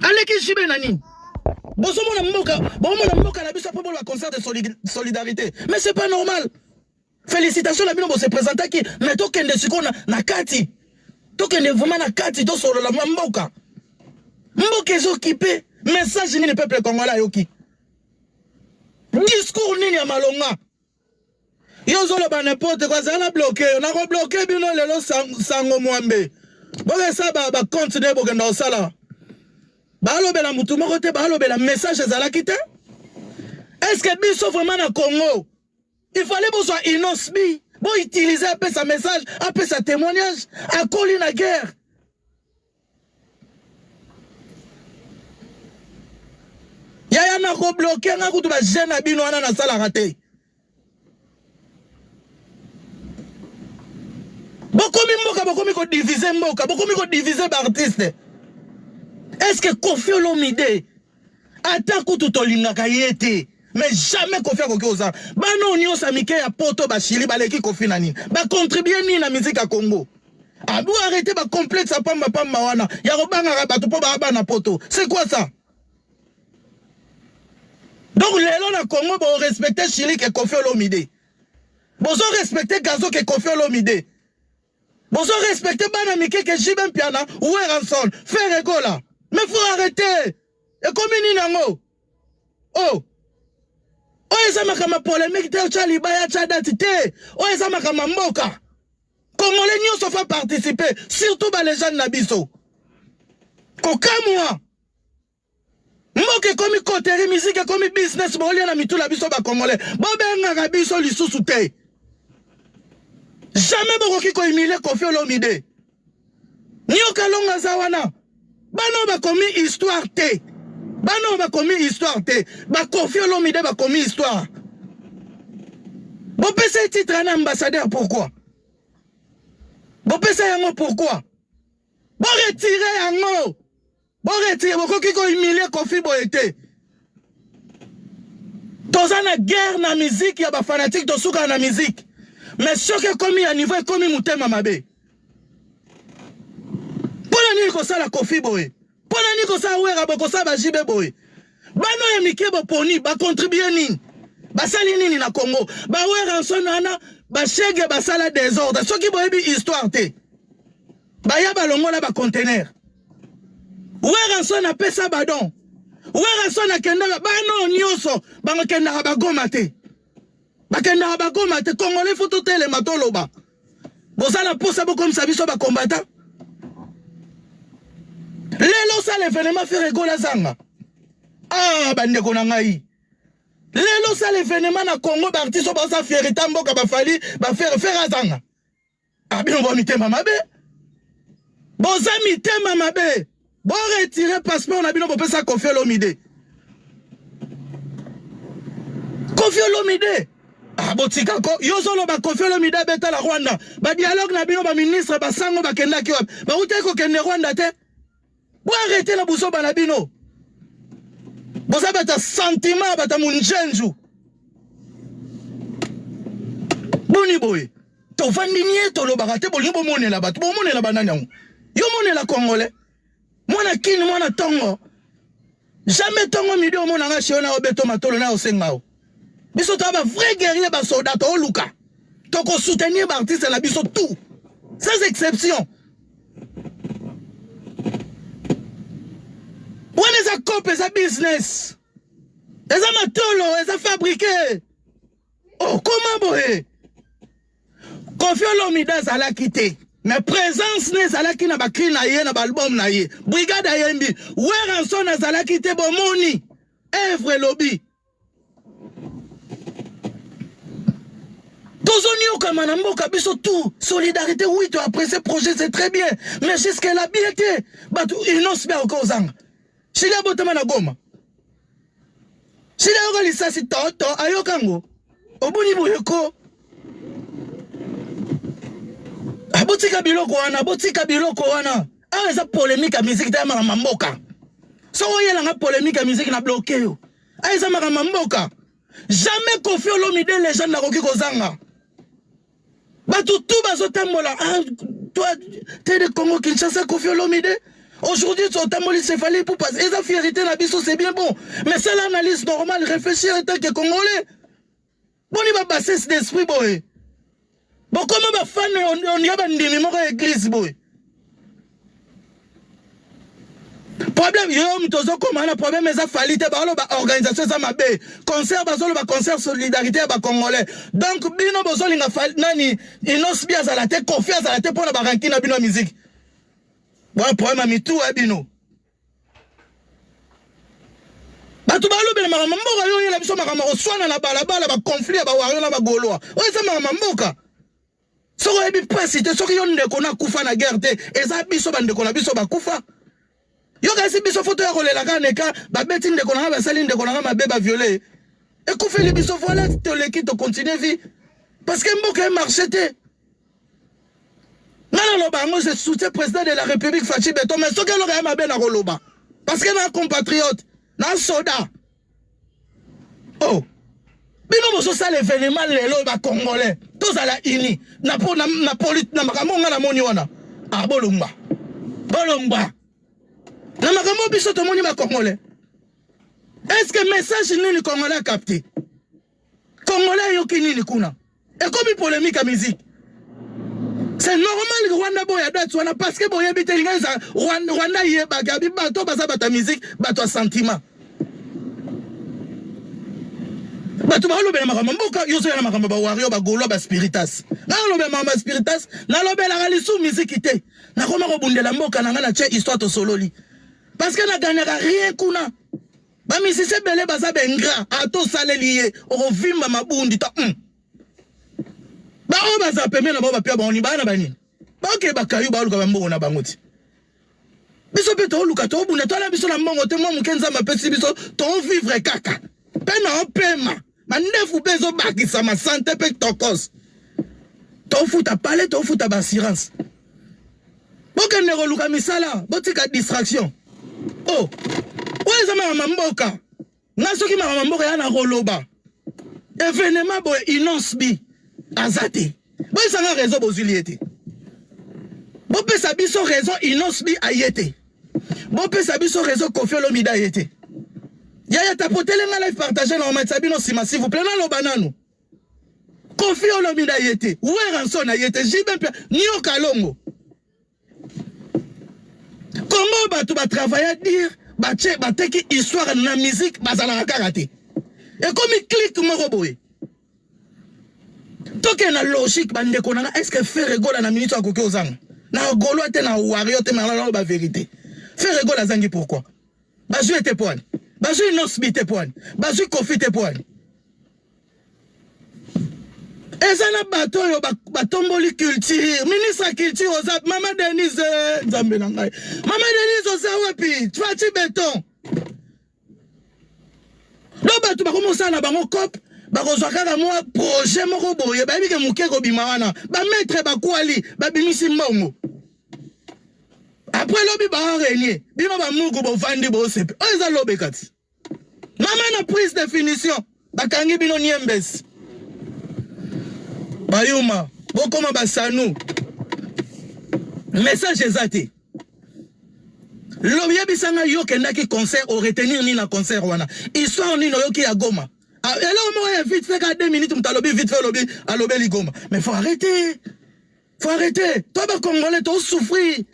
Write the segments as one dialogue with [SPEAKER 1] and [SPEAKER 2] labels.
[SPEAKER 1] Aleki JB na nini? Bozomona mboka, bomona mboka na biso po boloba concert de solidarité. Mais c'est pas normal. Félicitations na bino bo se présentaki, mais tokende sikoyo na, na kati. Tokende vraiment na kati tosolola mwa mboka. Mboka ezokipe message nini peuple congolais ayoki? Discours nini ya malonga? Yo ozoloba n'importe quoi, zala bloqué yo. Nako bloqué bino lelo sango mwambe. Bokesa ba ba compte ne bokenda kosala. Balobela mutu moko te, balobela message ezalaki te. Est-ce que biso vraiment na Congo il fallait bozwa Innoss'B, bo utiliser apesa message, apesa témoignage, akoli na guerre. Yaya nako bloquer nga kutu ba jeune na bino wana nasalaka te. Bokomi mboka, bokomi ko diviser mboka, bokomi ko diviser ba artistes. Est-ce que Koffi Olomide ata kutu tolingaka ye te, mais jamais Koffi akoki kozala. Bana oyo nyonso ya mike ya poto ba Chili baleki Koffi na nini? Ba contribuer nini na musique ya Congo? Abu arrêter ba complexe ya pamba pamba wana ya kobangaka bato mpo baa bana poto. C'est quoi ça? Donc lelo na Congo bo respecter Chili que Koffi Olomide. Bozo respecter Gazo que Koffi Olomide. Bozo respecter bana mike que JB Mpiana, Werrason, Ferre Gola. Mais faut arrêter. Ekomi nini yango? Oh. Oyo eza makambo ya polemique te, otya libaya, tya date te. Oyo eza makambo ya mboka. Congolais nyonso fa participer, surtout ba legende na biso. Kokamwa. Mboka ekomi coterie, musique ekomi business, bolia na mitu na biso ba Congolais. Bobengaka biso lisusu te. Jamais bokoki ko humilier Koffi Olomide. Nyoka Longo aza wana. Bana oyo bakomi histoire te. Bana oyo bakomi histoire te. Ba Koffi Olomide bakomi histoire. Bopesa ye titre na ambassadeur pourquoi? Bopesa yango pourquoi? Bo retirer yango. Bo retire, bokoki ko humilier Koffi boye te. Toza na guerre na musique ya ba fanatique, tosukaka na musique. Mais soki ekomi ya niveau ekomi motema mabe. Pona nini kosala Koffi boye? Pona nini kosala Werra boye, kosala ba JB boye? Bana oyo mike boponi ba contribuer nini? Basali nini na Congo? Ba Werrason wana ba shege basala desordre. Soki boyebi histoire te. Baya balongola ba conteneur. Werrason apesa ba don. Werrason akendaka bana oyo nyonso bakendaka bagoma te. Bakendaka bagoma te. Congolais faut totelema toloba. Boza na posa bokomisa biso ba combattant. Lelo osala événement Ferre Gola zanga. Ah bandeko na ngai. Lelo osala événement na Congo ba artistes oyo baza fierté mboka ba Fally ba Ferre Ferre azanga. Ah bino bo mitema mabe. Boza mitema mabe. Bo retirer passeport na bino bopesa Koffi Olomide. Koffi Olomide. Ah botika ko yo ozoloba Koffi Olomide abeta la Rwanda. Ba dialogue na bino ba ministre ba sango bakendaki wapi? Bawutaki kokende Rwanda te. Bo arrêter na buzoba na bino. Boza bata sentiment bata munjenju. Boni boye. Tovandi nie tolobaka te bolingi bomonela bato bomonela banani yango. Yo monela congolais. Mwana kin mwana tongo. Jamais tongo midi omona nga chez na obeto matolo na osenga yo. Biso to ba vrai guerrier ba soldat to luka. Toko soutenir ba artistes na biso tout. Sans exception. Wana eza cope eza business. Eza matolo eza fabriqué. Oh comment boye? Koffi Olomide azalaki te. Mais présence ne ezalaki na ba cri na ye na ba album na ye. Brigade ayembi. Werrason azalaki te bomoni. Evre elobi. Tozoniokama na mboka biso tout. Solidarité oui to apprécier projet c'est très bien. Mais jusque là bien te. Bato inonce bien okozanga. Chili abotama na Goma. Chili ayoka lisasi to to ayoka ngo. Oboni boye ko. Ah, botika biloko wana, botika biloko wana. Awa eza polemique ya musique te ya makambo ya mboka. Soki oyela nga polemique ya musique na bloquer yo. Awa eza makambo ya mboka. Jamais Koffi Olomide legende akoki kozanga. Bato tout bazotambola ah, toi t'es de Congo Kinshasa Koffi Olomide. Aujourd'hui otamboli c'est Fally Ipupa, eza fierté na biso, c'est bien bon, mais c'est l'analyse normale, réfléchir en tant que Congolais. Boni ba bassesse d'esprit boye. Bokoma ba fan on ya bandimi moko ya église boye. Problème yo moto ozokoma na problème eza Fally te, baoloba organisation eza mabe, concert bazoloba concert solidarité ya bacongolais. Donc bino bozolinga nani Innoss'B azala te, Koffi azala te mpona baranki na bino ya musique. Bon problème ya mitu ya bino. Bato balobela makambo mboka, yo oyela biso makambo koswana na balabala, baconflit ya bawario na bagaulois. Oyo eza makambo mboka. Soki oyebi mpasi te, soki yo ndeko nakufa na guerre te, eza biso bandeko na biso bakufa. Yo kasi biso foto ya kolela kaka neka babeti ndeko nanga, basali ndeko nanga mabe, baviole, ekufeli biso. Voilà, toleki, tocontinue vie parce que mboka emarche te. Nga naloba yango, je soutiens président de la République Fatshi Béton, mais soki eloko ya mabe na koloba parce que na compatriote na soda. Oh, bino bozosala événement lelo, bacongolais tozala uni na, na, na, na makambo nga namoni wana. Ah, bolongwa, bolongwa na makambo biso tomoni bacongolais. Est ce que message nini congolais acapte? Congolais ayoki nini kuna? Ekomi polémique ya musique. C'est normal Rwanda boya date wana parce que boyebi te linga eza Rwanda yebaki abi bato baza bato ya musique, bato ya sentiment. Bato balobela makambo mboka, yo ozoya na makambo bawario, bagaulois, baspiritas. Nga nalobela makambo ya spiritas, nalobelaka lisu miziki te. Nakoma kobundela mboka na nga na tie histoire tosololi parce que nagagnaka rien kuna. Bamisisi ebele baza baingrats, ata osaleli ye okovimba mabundi ta. Baoyo baza pembeni na bango bapia bango ni baa na banini, baoke bakayu, baoluka bambongo na bango ti. Biso mpe tooluka, toobunda, toala biso na mbongo te. Mwa moke Nzambe apesi biso, toovivre kaka mpe na opema mandefu mpe ezobakisama sante mpe tokos. Tofuta pale, tofuta baassurance. Bokende koluka misala, botika distraction. Oh, oyo eza makambo mboka. Nga soki makambo mboka ya na koloba, événement boye Innoss'B aza te, boyesanga raison bozwili ye te. Bopesa biso raison Innoss'B aye te, bopesa biso raison Koffi Olomide aye te. Yaya, tapotele nga live, partage na omatisa bino nsima, s'il vous plaît. Naloba nanu, Koffi Olomide aye te, Werrason aye te, JB mpe Nyoka Longo. Kongo bato batravailla dire batie bateki histoire na musique, bazalaka kaka te. Ekomi clique moko boye. Toke na logique, bandeko na nga. Est ce que Ferre Gola na minute akoki ozanga na gaulois te, na wario te? Mais ba vérité, Ferre Gola azangi pourquoi? Bazwi ete poani, bazwi Innoss'B te poani, bazwi Koffi te poani. Eza na bato oyo batomboli culture. Ministre ya culture oza mama Denise. Nzambe na ngai, mama Denise oza wapi? Fatshi Béton. Do bato bakomi kosala na bango cope, bakozwa kaka mwa projet moko boye, bayebi ke moke kobima wana, bamaître bakwali babimisi mbongo. Après lobi baarenie bino bamuku bovandi bosepe. Oyo eza lobe kati mama na prise définition, bakangi bino niembesi, bayuma bokoma basanu. Message eza te. Lobi yebisanga, yo okendaki concert, oretenir nini na concert wana? Histoire nini oyoki ya Goma? Eloko moko ya vite fait, ka 2 minutes, moto alobi vite fait, olobi alobeli Goma. Mais faut arrêter, faut arrêter. To bacongolais tosouffrir,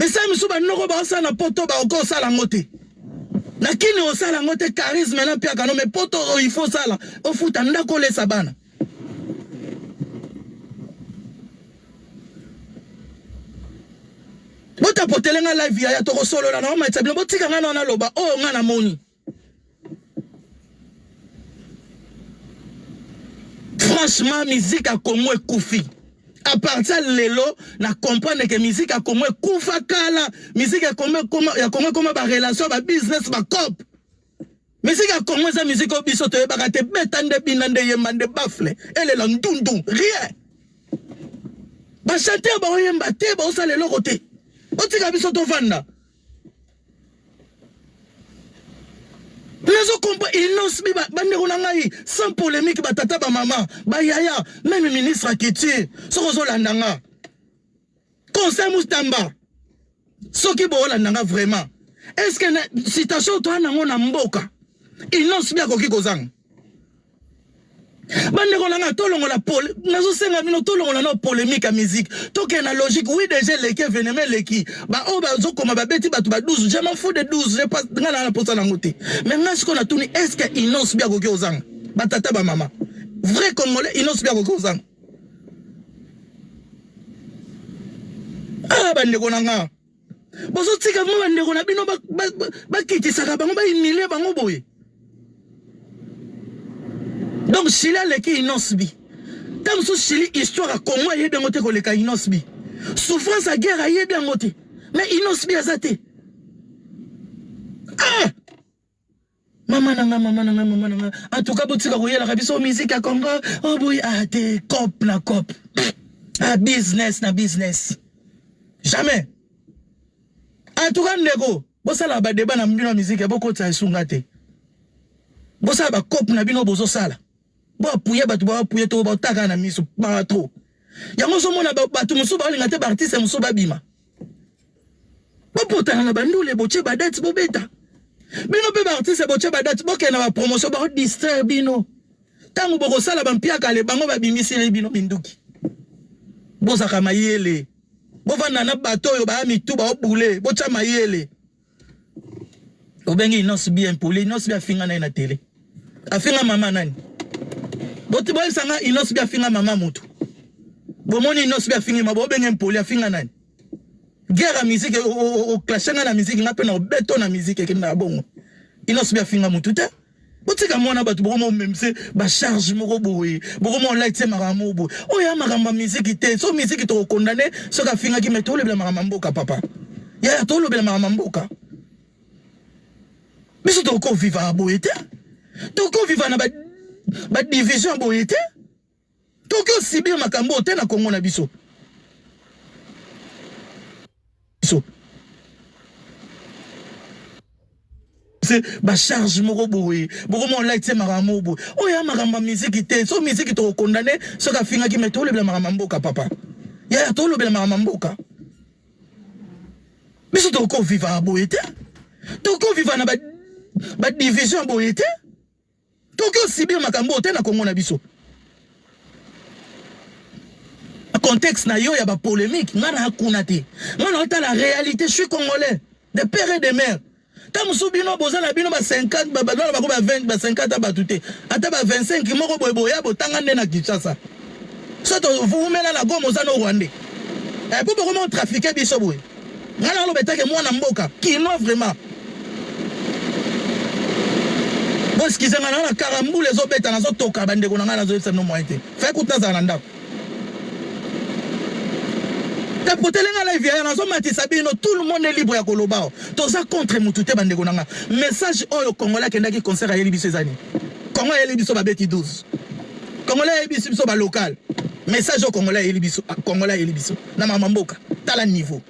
[SPEAKER 1] misala misusu banoko baosala na poto, baoki osala yango te na kini, osala yango te. Charisme na mpiaka no, mais poto oyo il faut osala, ofuta ndako, olesa bana. Botapotele nga live, yaya, tokosolola na omatisa bino. Botika nga na naloba oyo nga namoni. Franchement, musique ya Congo ekufi. À partir lelo na comprendre que musique ya Congo ekufa kala. Musique ya Congo ya Congo ekoma barelation, babusiness, bacope. Musique ya Congo eza musique oyo biso toyebaka te. Beta nde, bina nde, yemba nde, bafle elela ndundu, rien. Bachanteur baoyemba te, baosala eloko te. Botika biso tovanda. Nazokompa Innoss'B. Bandeko na ngai, sans polémique, batata, bamama, bayaya, même ministre ya culture, soki ozolanda nga, Conseil Mustamba. Soki boolanda nga vraiment, est ce que na situation toa nango na mboka, Innoss'B akoki kozanga? Bandeko na nga, tolongola, nazosenga bino, tolongola na polémique ya musique, tokende na logique. Oui, déjà eleki, événement eleki, baoyo bazokoma babeti bato ba 12, je m'en fous de 12, nga na na posa nango te. Mais nga sikoyo natuni: est ce que Innoss'B akoki kozanga? Batata, bamama, vrai Congolais, Innoss'B akoki kozanga? Ah, bandeko na nga, bozotika mo bandeko na bino bakitisaka bango, bahumilie bango boye. Donc Chili aleki Innoss'B. Ntango mosusu Chili, histoire ya Congo ayebi yango te koleka Innoss'B, souffrance ya guerre ayebi yango te, mais Innoss'B aza te. Ah, mama na nga, mama na nga, mama na nga, en tout cas botika koyelaka biso musique ya Congo. Oh boye, ah te, cop na cop, ah, business na business, jamais. En tout cas, ndeko, bosala badébat na bino ya musique, bokotisa esunga te. Bosala bacope na bino, bozosala, boapuye bato, boapuye to botaka na miso baa trop. Yango ozomona bato mosusu baolinga te, baartiste mosusu babima, bopotana na bandule, botie badate, bobeta. Bino mpe baartiste, botie badate, bokende na bapromotion, baodistraire bino. Ntango bokosala bampiakale, bango babimiseli bino minduki. Bozaka mayele, bovanda na bato oyo baya mitu baobule, botya mayele. Obengi Innoss'B impoli. Innoss'B afinga na ye na tele, afinga mama nani? Boyebisanga, Innoss'B afinga mama motu? Bomoni Innoss'B afingi ma, bobenge impoli, afinga nani? Guerre ya musique, oclashe nga na musique, nga mpe na obeto na musique, ekende na bongo. Innoss'B afinga motu te. Botika mwana bato, bokoma omemise bacharge moko boye, bokoma olaitise makambo moko boye. Oyo ya makambo ya musique te. So musique tokokondane soki afingaki, mais tolobela makambo ya mboka. Papa, yaya, tolobela makambo ya mboka. Biso tokovivaka boye te, tokoviva na badivision boye te, tokoki osibir makambo oyo te na Kongo na biso. Biso bacharge moko boye, bokoma olaitise makambo moko boye. Oyo ya makambo ya musique te. So musique tokokondane soki afingaki, mais tolobela makambo ya mboka. Papa, yaya, tolobela makambo ya mboka. Biso tokovivaka boye te, tokoviva na badivision boye te, tokoki osibir makambo oyo te na Kongo na biso. Contexte na yo ya bapolémique, nga na akuna te. Nga na otala réalité. Je suis Congolais de père et de mère. Ta mosusu bino boza na bino ba 50, bana bako ba 20, ba 50 bato te, ata ba 25 moko boye, boya botanga nde na Kinshasa. So tovumela na Goma, oza no Rwandais po bokoma otrafiquer biso boye. Nga na oloba etake mwana mboka kino, vraiment boexcuser nga na kaka mbula ezobeta, nazotoka. Bandeko na ngai, nazoyebisa bino, moyen te. Fai kutu nazala na ndako tapotele nga live yaya, nazomatisa bino. Tout le monde est libre ya koloba. O toza contre mutu te. Bandeko na nga, message oyo Congolais akendaki concert ayeli biso eza nini? Congo ayeli biso babeti 12, Congolais ayeli biso balocal. Message oyo Congolais ayeli biso, Congolais ayeli biso na mama mboka. Tala niveau,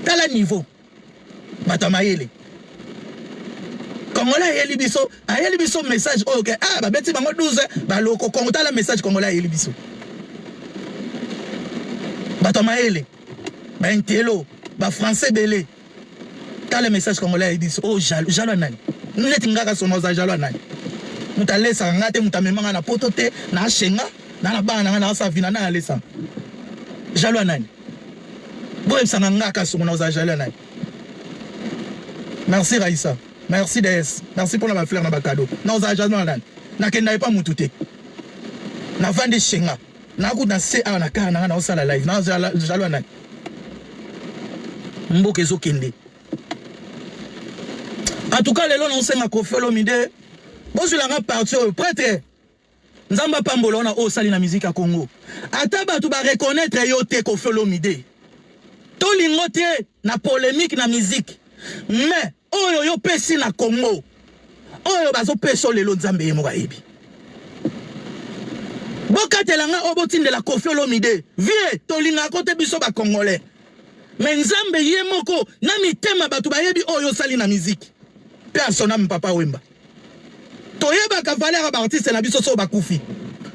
[SPEAKER 1] tala niveau. Bato ya mayele, Congolais ayeli biso, ayeli biso message oyo ke ah, babeti bango 12, baloko Congo. Tala message Congolais ayeli biso. Bato ya mayele, baintelo, bafrançais ebele, tala message Congolais ayeli biso. Oyo jaloux, jaloux nani? Neti ngaka sona, oza jaloux nani? Moto alesaka nga te, moto amemanga na poto te, na ashenga na na bana na nga na asavina na alesanga. Jaloux nani? Boyebisanga ngaka songo, na oza jaloux nani? Merci Raissa, merci DS, merci mpona bafleur na bacadeau. Na ozala jaloux na nani? Nakenda epa mutu te, navandi shenga, nakuta na se awa na kar na nga, naosala live. Na jaloux nani? Mboka ezokende. En tout cas, lelo naosenga Koffi Olomide, bozwilanga parti oyo. Prêtre, Nzambe apambola wana oyo osali na musique ya Congo. Ata bato bareconnaître yo te, Koffi Olomide, tolingo te na polémique na musique, mais oyo yo pesi na Congo, oyo bazopesa lelo, Nzambe ye moko ayebi. Bokatela nga oyo, botindela Koffi Olomide. Vie tolingaka te biso bacongolais, mais Nzambe ye moko na mitema bato bayebi oyo osali na musique. Mpe asonami Papa Wemba. Toyebaka valeur ya baartiste na biso so bakufi.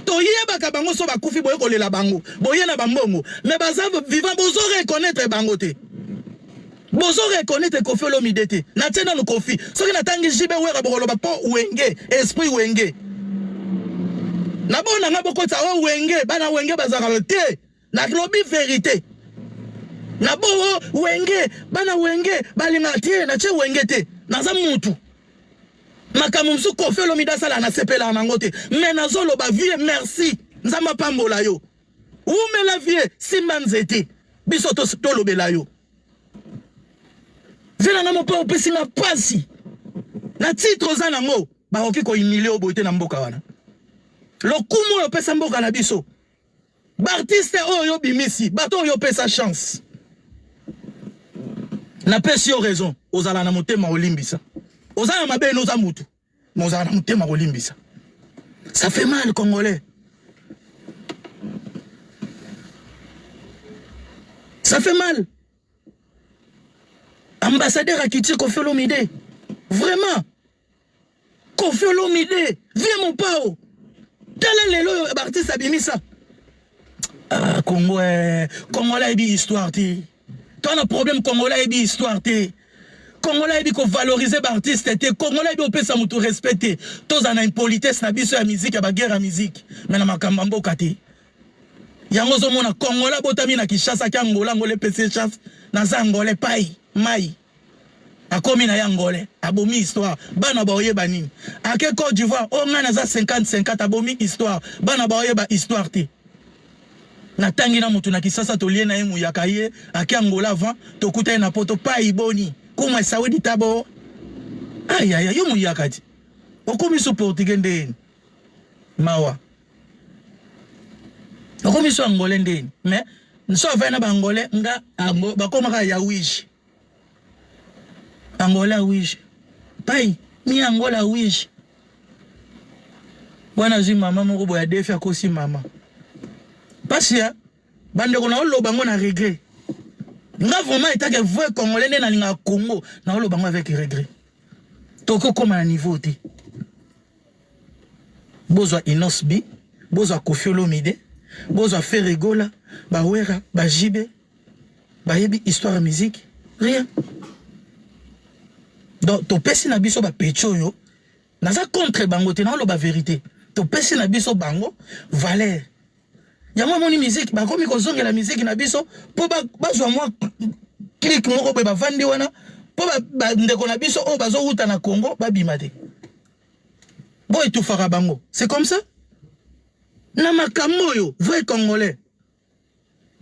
[SPEAKER 1] Toyebaka bango so bakufi, boye kolela bango, boye na bambongo, mais baza vivant, bozo reconnaître bango te. Bozo reconnaître Koffi Olomide te. Natie nanu Koffi. Soki natangi JB Werra bokoloba po Wenge, esprit Wenge. Na bona nga bokotisa o oh, Wenge, bana Wenge bazalaka te. Nalobi verite. Na bo oh, Wenge, bana Wenge balingaka te, natie Wenge te. Naza mutu. Makambo mosusu Koffi Olomide asala nasepelaka nango te. Mais nazoloba vieux merci. Nzambe apambola yo. Wumela vieux, simba nzete. Biso tolobela yo. Vie na nga mopao opesi nga pasi. Na titre oza nango, bakoki ko humilier yo boye te na mboka wana. Lokumu oyo opesa mboka na biso. Ba artiste oyo yo bimisi, bato oyo opesa chance. Napesi yo raison, ozala na motema olimbisa. Oza na mabe no oza mutu. Mais ozala na motema kolimbisa. Ça fait mal congolais. Ça fait mal. Ambassadeur akiti Koffi Olomide. Vraiment. Koffi Olomide, viens mon pao. Tala lelo oyo ba artiste abimisa. Ah, Congo eh, Congolais ayebi histoire te. Toi na problème Congolais ayebi histoire te. Congolais ayebi ko valoriser ba artiste te. Congolais ayebi opesa mutu respect te. Toza na impolitesse na biso ya musique ya ba guerre ya musique. Mais na makambo ya mboka te. Yango ozomona Congolais abotami na Kinshasa ki Angola Angola epesi ye chance. Naza Angolais pai mai. Akomi na ye Angolais abomi histoire. Bana baoyeba nini? Ake Cote d'Ivoire oh ngai naza 50 50 abomi histoire. Bana baoyeba histoire te. Natangi na mutu na Kisasa tolie na ye muyaka ye ake Angola avant tokuta ye na poto pai boni kuma esaudi tabo ayaya yo muyaka ti okomi su portugais ndeni mawa okomi su angolais ndeni mais nso avai na baangolais nga ango bakomaka ya wige angola wige pai mi angola wige wana azwi mama moko boye adefi akosi mama mpasi ya bandeko naoloba yango na regret nga vraiment etake vrai congolais nde nalingaka congo naoloba yango avec regret tokokoma na niveau te bozwa inos b bozwa kofi olomide bozwa ferre gola bawera bajibe bayebi histoire ya musique rien donc topesi na biso bapeti oyo naza contre bango te naoloba verite topesi na biso bango valeur yango amoni musique bakomi kozongela musique na biso mpo bazwa mwa clique moko boye bavandi wana mpo bandeko na biso oyo bazowuta na congo babima te bo etufaka bango c'est comme ça na makambo oyo vrai congolais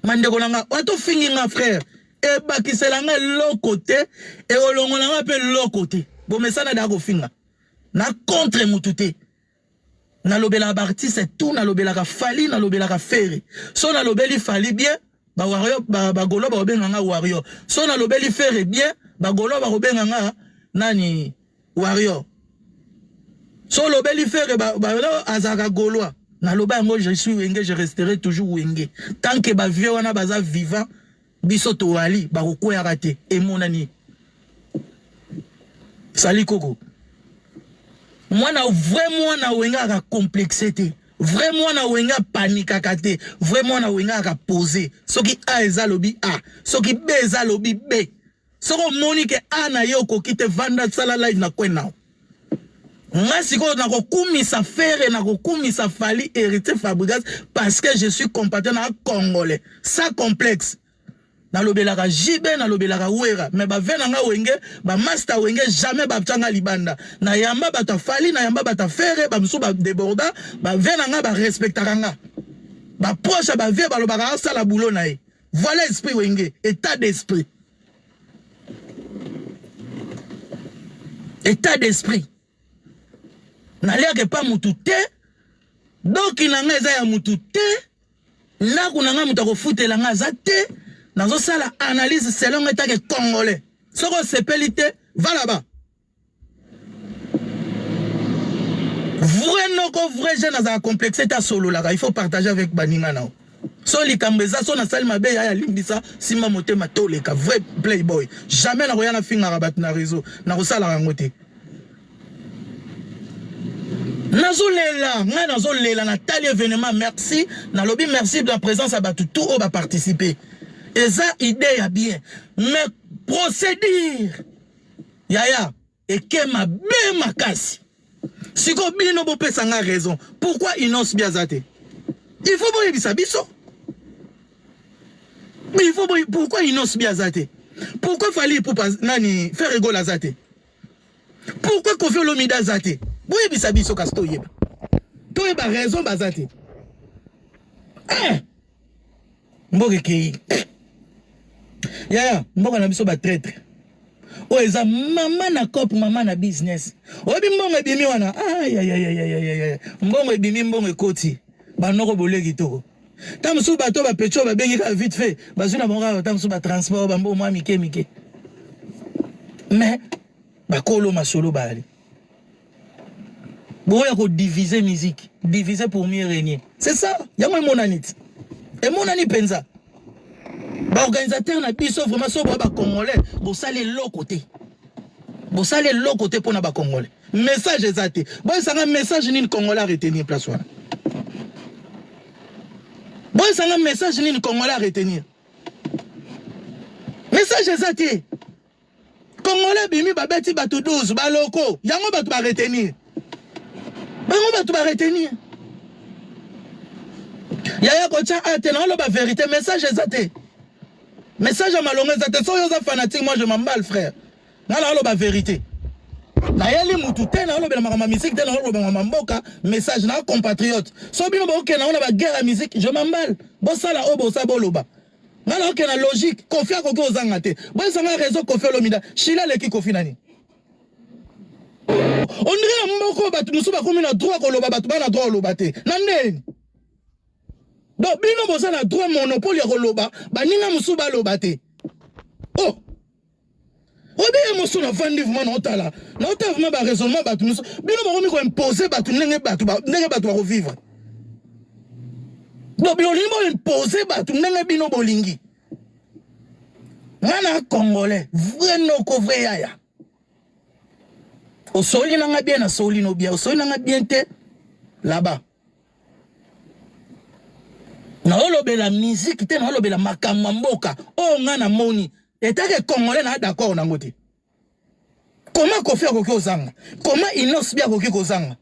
[SPEAKER 1] Bandeko na nga, ata ofingi nga frère, ebakisela nga eloko te, ekolongola nga pe eloko te. Bomesana deja kofinga. Na contre mutu te. Nalobelaka ba artistes tout, nalobelaka Fally, nalobelaka Ferre. So nalobeli Fally bien, ba warrior ba, ba gaulois bakobenga nga warrior. So nalobeli Ferre bien, ba gaulois bakobenga nga nani Warrior. So olobeli Ferre ba, ba azalaka gaulois. Naloba yango je suis Wenge, je resterai toujours Wenge. Tant que ba vieux wana baza vivant, biso toali bakokweyaka te. Emonani. Sali koko. Mwana vrai mwana Wenge aka complexe te. Vrai mwana Wenge apanikaka te. Vrai mwana Wenge aka pose. Soki A eza lobi A, soki B eza lobi B. Soki omoni ke A na ye okoki te vanda sala live na coin nao. Nga sikoyo nakokumisa Ferre nakokumisa Fally Heritier Fabregas parce que je suis compatriote na congolais sans complexe. Nalobelaka JB nalobelaka Werra mais ba ve na nga Wenge ba master Wenge jamais ba nga libanda. Na yamba bato ya Fally na yamba bato ya Ferre ba mosusu ba deborda ba ve na nga ba respectaka nga. Ba proche ya ba vie balobaka asala boulot na ye. Voilà esprit Wenge, état d'esprit. État d'esprit. Naliaka epa mutu te, doki na nga eza ya mutu te, ndako na nga mutu akofutela nga aza te, nazosala analyse selon nga etake congolais. Soki osepeli te, va là-bas. Vrai noko vrai jeune azala complexe te asololaka il faut partager avec baninga na yo so likambo eza so nasali mabe yaya limbisa simba motema toleka vrai playboy jamais nakoya nafingaka bato na réseau nakosalaka yango te nazolela ngai nazolela natali événement merci nalobi merci de la présence ya bato tout oyo baparticipe eza idée ya bien mais. Baprocédure yaya eke mabe makasi. Siko bino bopesa nga raison. Pourquoi Innoss'B aza te? Il faut boyebisa biso. Il faut boy pourquoi Innoss'B aza te? Pourquoi Fally Ipupa nani Ferre Gola aza te? Pourquoi Koffi Olomide aza te? Boyebisa biso kasi toyeba. Toyeba raison baza te. Eh! Mboka ekei. Yaya, mboka na biso ba traitre. Oyo eza mama na cop, mama na business. Oyebi mbongo ebimi wana? Ay ay ay ay ay ay. Mbongo ebimi, mbongo ekoti. Banoko bolie kitoko. Ntango mosusu bato bapecho babengi kaka vite fait, bazwi na bango kaka ntango mosusu batransport bambo mwa mike mike. Mais bakolo masolo bayali. Boya ko diviser musique, diviser pour mieux régner. C'est ça, yango emonani ti. Emonani penza. Ba organisateur na biso vraiment so ba congolais, bosali eloko te. Bosali eloko te pona ba congolais. Message eza te. Boyesanga message nini congolais a retenir place wana. Boyesanga message nini congolais a retenir. Message eza te. Congolais bimi babeti bato 12 baloko yango bato ba retenir bango bato ba retenir yaya kotya a te naoloba verité message eza te message ya malonga eza te soki oza fanatique moi je m'emballe frère nga naoloba verité nayeli mutu te naolobela makambo ya musique te naoloba makambo ya mboka message na compatriote so bino bokokende yango na baguerre ya musique je m'emballe bosala oyo bosa boloba Nga na oke na logique, Koffi akoki ozanga te. Boyesa nga raison Koffi Olomide, Chili aleki Koffi na nini? On dirait na mboka bato mosusu bakomi na droit koloba, bato ba na droit koloba te. Na ndeni? Donc bino boza na droit monopole ya koloba, baninga mosusu baloba te. Oh! Obi ye mosusu na vandi vraiment na otala. Na otala vraiment ba raisonnement bato mosusu. Bino bakomi ko imposer bato ndenge bato ndenge bato bako vivre. Donc bino bolingi bo imposer bato ndenge bino bolingi. Nga na congolais, vrai noko, vrai yaya. Osoli na nga bien, nasoli no bien. Osoli na nga bien te, là-bas. Naolobela musique te, naolobela makambo ya mboka oyo nga namoni. Etake congolais na d'accord nango te. Comment Koffi akoki kozanga? Comment Innoss'B akoki kozanga?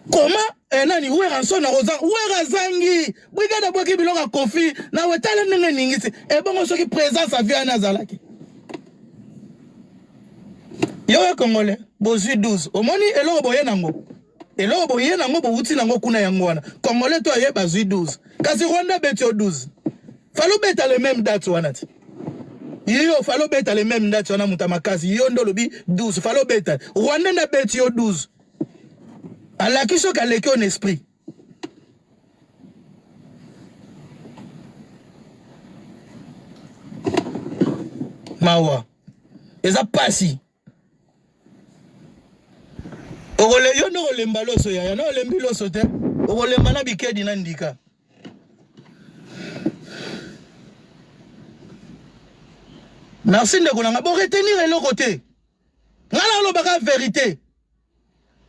[SPEAKER 1] Comment eh, nani Werrason akozanga? Werra azangi. Brigade abwaki biloko ya Koffi na wetala ndenge eningisi. Ebongo soki présence ya vie wana azalaki. Yo congolais bozwi 12. Omoni eloko boye nango. Eloko boye nango bowuti nango kuna yango wana. Congolais to aye bazwi 12. Kasi Rwanda beti yo 12. Falo beta le même date wana ti. Yo falo beta le même date wana muta makasi. Yo ndo lobi 12. Falo beta. Rwanda nda beti yo 12. Alaki soki aleki on esprit. Mawa. Eza pasi. Okole yo nde okolemba loso yaya na olembi loso te okolemba na bikedi na ndika. Merci ndeko na nga bo retenir eloko te. Nga na olobaka verite.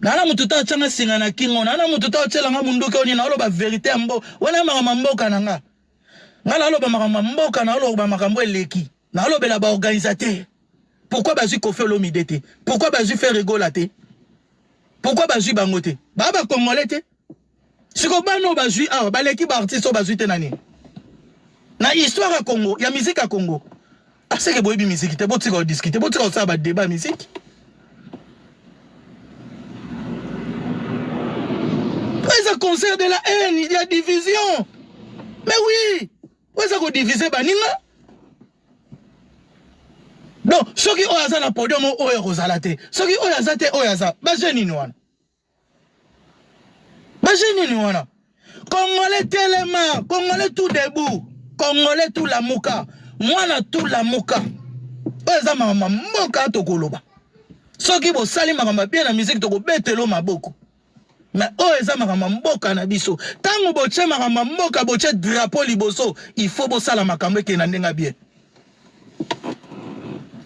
[SPEAKER 1] Nana mutu ta atyanga singa na kingo, nana mutu ta otyela nga munduki oni na oloba verite ya mbo. Wana makambo ya mboka na nga. Nga na oloba makambo ya mboka na oloba makambo eleki. Na olobela ba organisateur. Pourquoi bazui Koffi Olomide te? Pourquoi bazui Ferre Gola te? Pourquoi bazui bango te? Ba ba congolais te? Siko bana oyo bazui awa baleki ba artistes oyo bazui te na nini? Na histoire ya Congo, ya musique ya Congo. Aseke ah, boyebi musique te, botika ko discuter, botika kosala ba débat musique. Eza concert de la haine, il y a division. Mais oui, oza ko diviser baninga. Donc soki oyo aza na podium oyo akozala te, soki oyo aza te oyo aza, ba jeu nini wana? Ba jeu nini wana? Congolais telema, Congolais tout debout, Congolais tout lamuka, mwana tout lamuka. Oyo eza makambo ya mboka tokoloba. Soki bosali makambo ya bien na musique tokobetelo maboko. Mais oyo eza makambo ya mboka na biso. Tango botie makambo ya mboka, botie drapeau liboso, il faut bosala makambo ekende na ndenge ya bien.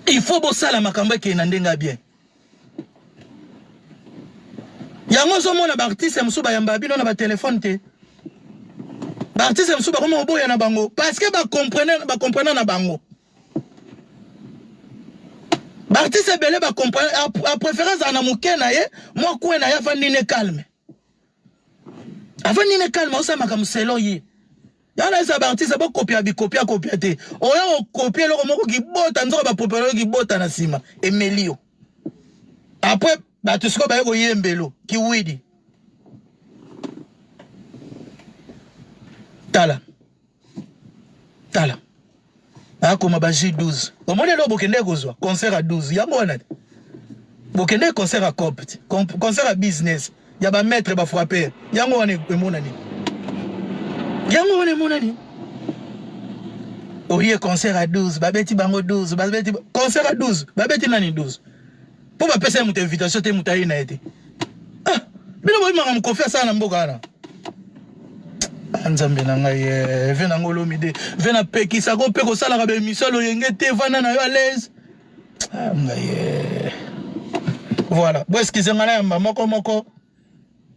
[SPEAKER 1] Il faut bosala makambo ekende na ndenge ya bien. Yango ozomona ba artiste mosusu bayamba bino na ba telefone te. Ba artiste mosusu bakoma koboya na bango parce que ba comprena na bango. Baartiste ebele bapréféré azala na moke na ye, mwa coin na ye, afandi ne calme, afandi ne calme, osala makambo selon ye. Yana eza baartiste bokopia bikopia kopia te. Oya okopia eloko moko kibota nzoka bapopela kibota na nsima emeli yo. Après bato sikoyo baye koyembelo kiwidi. Tala tala, akoma ba J12. Omoni eloko bokende kozwa concert ya 12 yango wana te. Bokende concert ya cop, concert ya business ya bamaître bafrapper, yango wana emonani, yango wana emonani. Oye concert ya 12, babeti bango 12, babeti concert ya 12, babeti nani 12 mpo bapesa ye moto invitation te, moto aye na ye te. Ah, bino boyimaka mokofi asala na mboka wana. Ah, Nzambe na ngai, eh, ve nango Olomide ve napekisako mpe kosalaka baémission loyenge te, vanda na yo à l'aise. Ah, ngai, eh. Voilà, bo excuse ngai na yamba moko moko.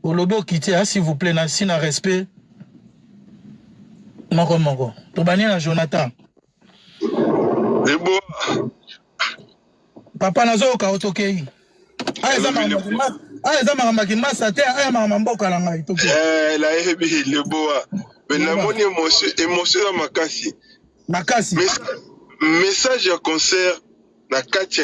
[SPEAKER 1] Olobi okiti, ah, s'il vous plaît, na si na respect moko moko. Tobandi na Jonathan.
[SPEAKER 2] Ebo.
[SPEAKER 1] Papa, nazoyoka, otokei. Aya eza makambo ya kimasa te, aya makambo ya mboka na ngai, tokei.
[SPEAKER 2] Eh, nayebi leboa, mais namoni émotion, émotion eza makasi.
[SPEAKER 1] Makasi.
[SPEAKER 2] Message ya concert na kati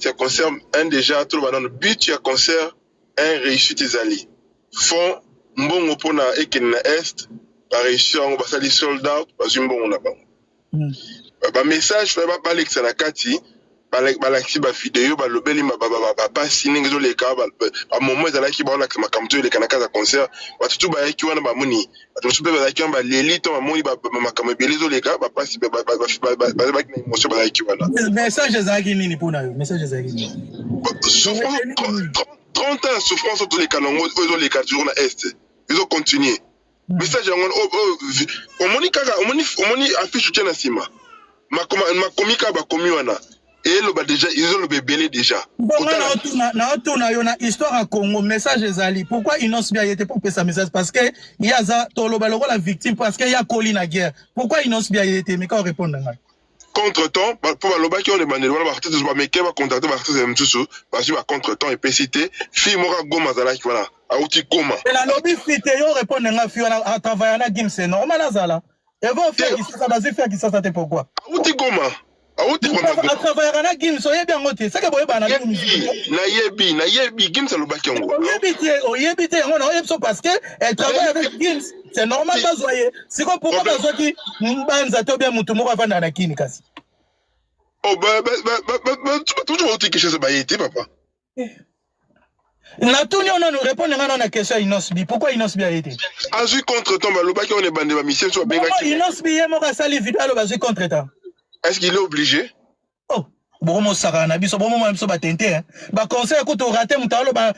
[SPEAKER 2] ya concert, un déjà toloba nano but ya concert, un réussite ezali fond mbongo mpona ekende na Est. Baréussir yango, basali sold out, bazwi mbongo na bango. Bamessage fa balekisa na kati, balakisi bavideo, balobeli bapasi ndenge ezoleka, bamoment ezalaki, baolakisa makambo to eleka na kati ya concert. Bato tu bayaki wana bamoni, bato mosusu mpe bazalaki wana baleli to bamoni makambo ebele ezoleka, bapasi, bazalaki na émotion, bazalaki wana.
[SPEAKER 1] Message ezalaki nini mpona yo? Message ezalaki nini?
[SPEAKER 2] 30 ans ya souffrance oyo toleka nango, oyo ezoleka toujours na Est, ezocontinue. Message yango omoni kaka, omoni affiche otie na nsima, makomi kaka bakomi wana eloba déjà, ezoloba ebele déjà.
[SPEAKER 1] Bongo naotuna yo, na histoire ya Congo, message ezali pourquoi Innoss'B aye te mpo opesa message? Parce que ye aza, toloba lokola victime, parce que ye akoli na guerre. Pourquoi Innoss'B aye te? Meka orépondre ngai.
[SPEAKER 2] Contretemps, mpo balobaki oyo ebandeli wana, baartiste bameke bacontacte baartiste mosusu, bazwi bacontretemps, epesi te. Fille moko agoma azalaki wana, auti Goma.
[SPEAKER 1] Nalobi fi te, yo répondre nga. Fi wana atravaille na Gims, c'est normal azala. Evo fi ya Kisasa, bazwi fi ya Kisasa te, pourquoi?
[SPEAKER 2] Auti Goma, auti.
[SPEAKER 1] Atravaillaka na Gims, oyebi yango te? Seke boyebana na.
[SPEAKER 2] Nayebi, nayebi, Gims alobaki yango.
[SPEAKER 1] Oyebi te, oyebi te. Yango na oyebi so, parce que elle travaille avec Gims, c'est normal bazwa ye. Siko pourquoi bazwaki Mbanza te, obia motu moko avandaka na Kini kasi?
[SPEAKER 2] Toujours bauti Kinshasa, baye te, papa.
[SPEAKER 1] Natuni yo nanu, répondre nga nanu na question ya Innoss'B. Pourquoi Innoss'B aye te?
[SPEAKER 2] Azwi contretemps, balobaki wana ebande bamission so babengaki.
[SPEAKER 1] Innoss'B ye moko asali video, aloba azwi contretemps.
[SPEAKER 2] Est ce qu'il est obligé?
[SPEAKER 1] Oh, bokomosakana na biso, bomomona biso batente baconseil kutu rate. Moto aloba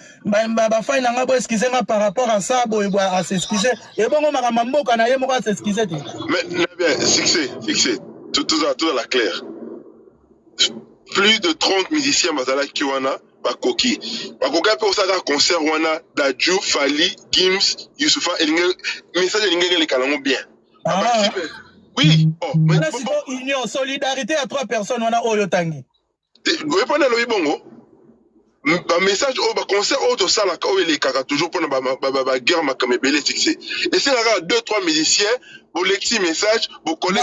[SPEAKER 1] bafai na ngai, bo excuse nga par rapport à ça, boye boye, as'excuse. Ebongo makambo ya mboka na ye moko as'excuse te?
[SPEAKER 2] Mais bien, succès, succès, tout la clair, plus de 30 musiciens bazalaki wana. Bakoki mpe kosalaka concert wana, Dadju, Fally, Gims, Youssoupha, elingi message elingaki eleka nango bien.
[SPEAKER 1] Ah.
[SPEAKER 2] Oui, oh,
[SPEAKER 1] mais union, solidarité ya trois personnes wana oyo otangi.
[SPEAKER 2] Oyebi alobi bongo, bamessage oyo, baconcert oyo tosalaka, oyo elekaka toujours mpona baguerre, makambo ebele, succès esengaka deux trois musiciens, bolekisi message, bokole.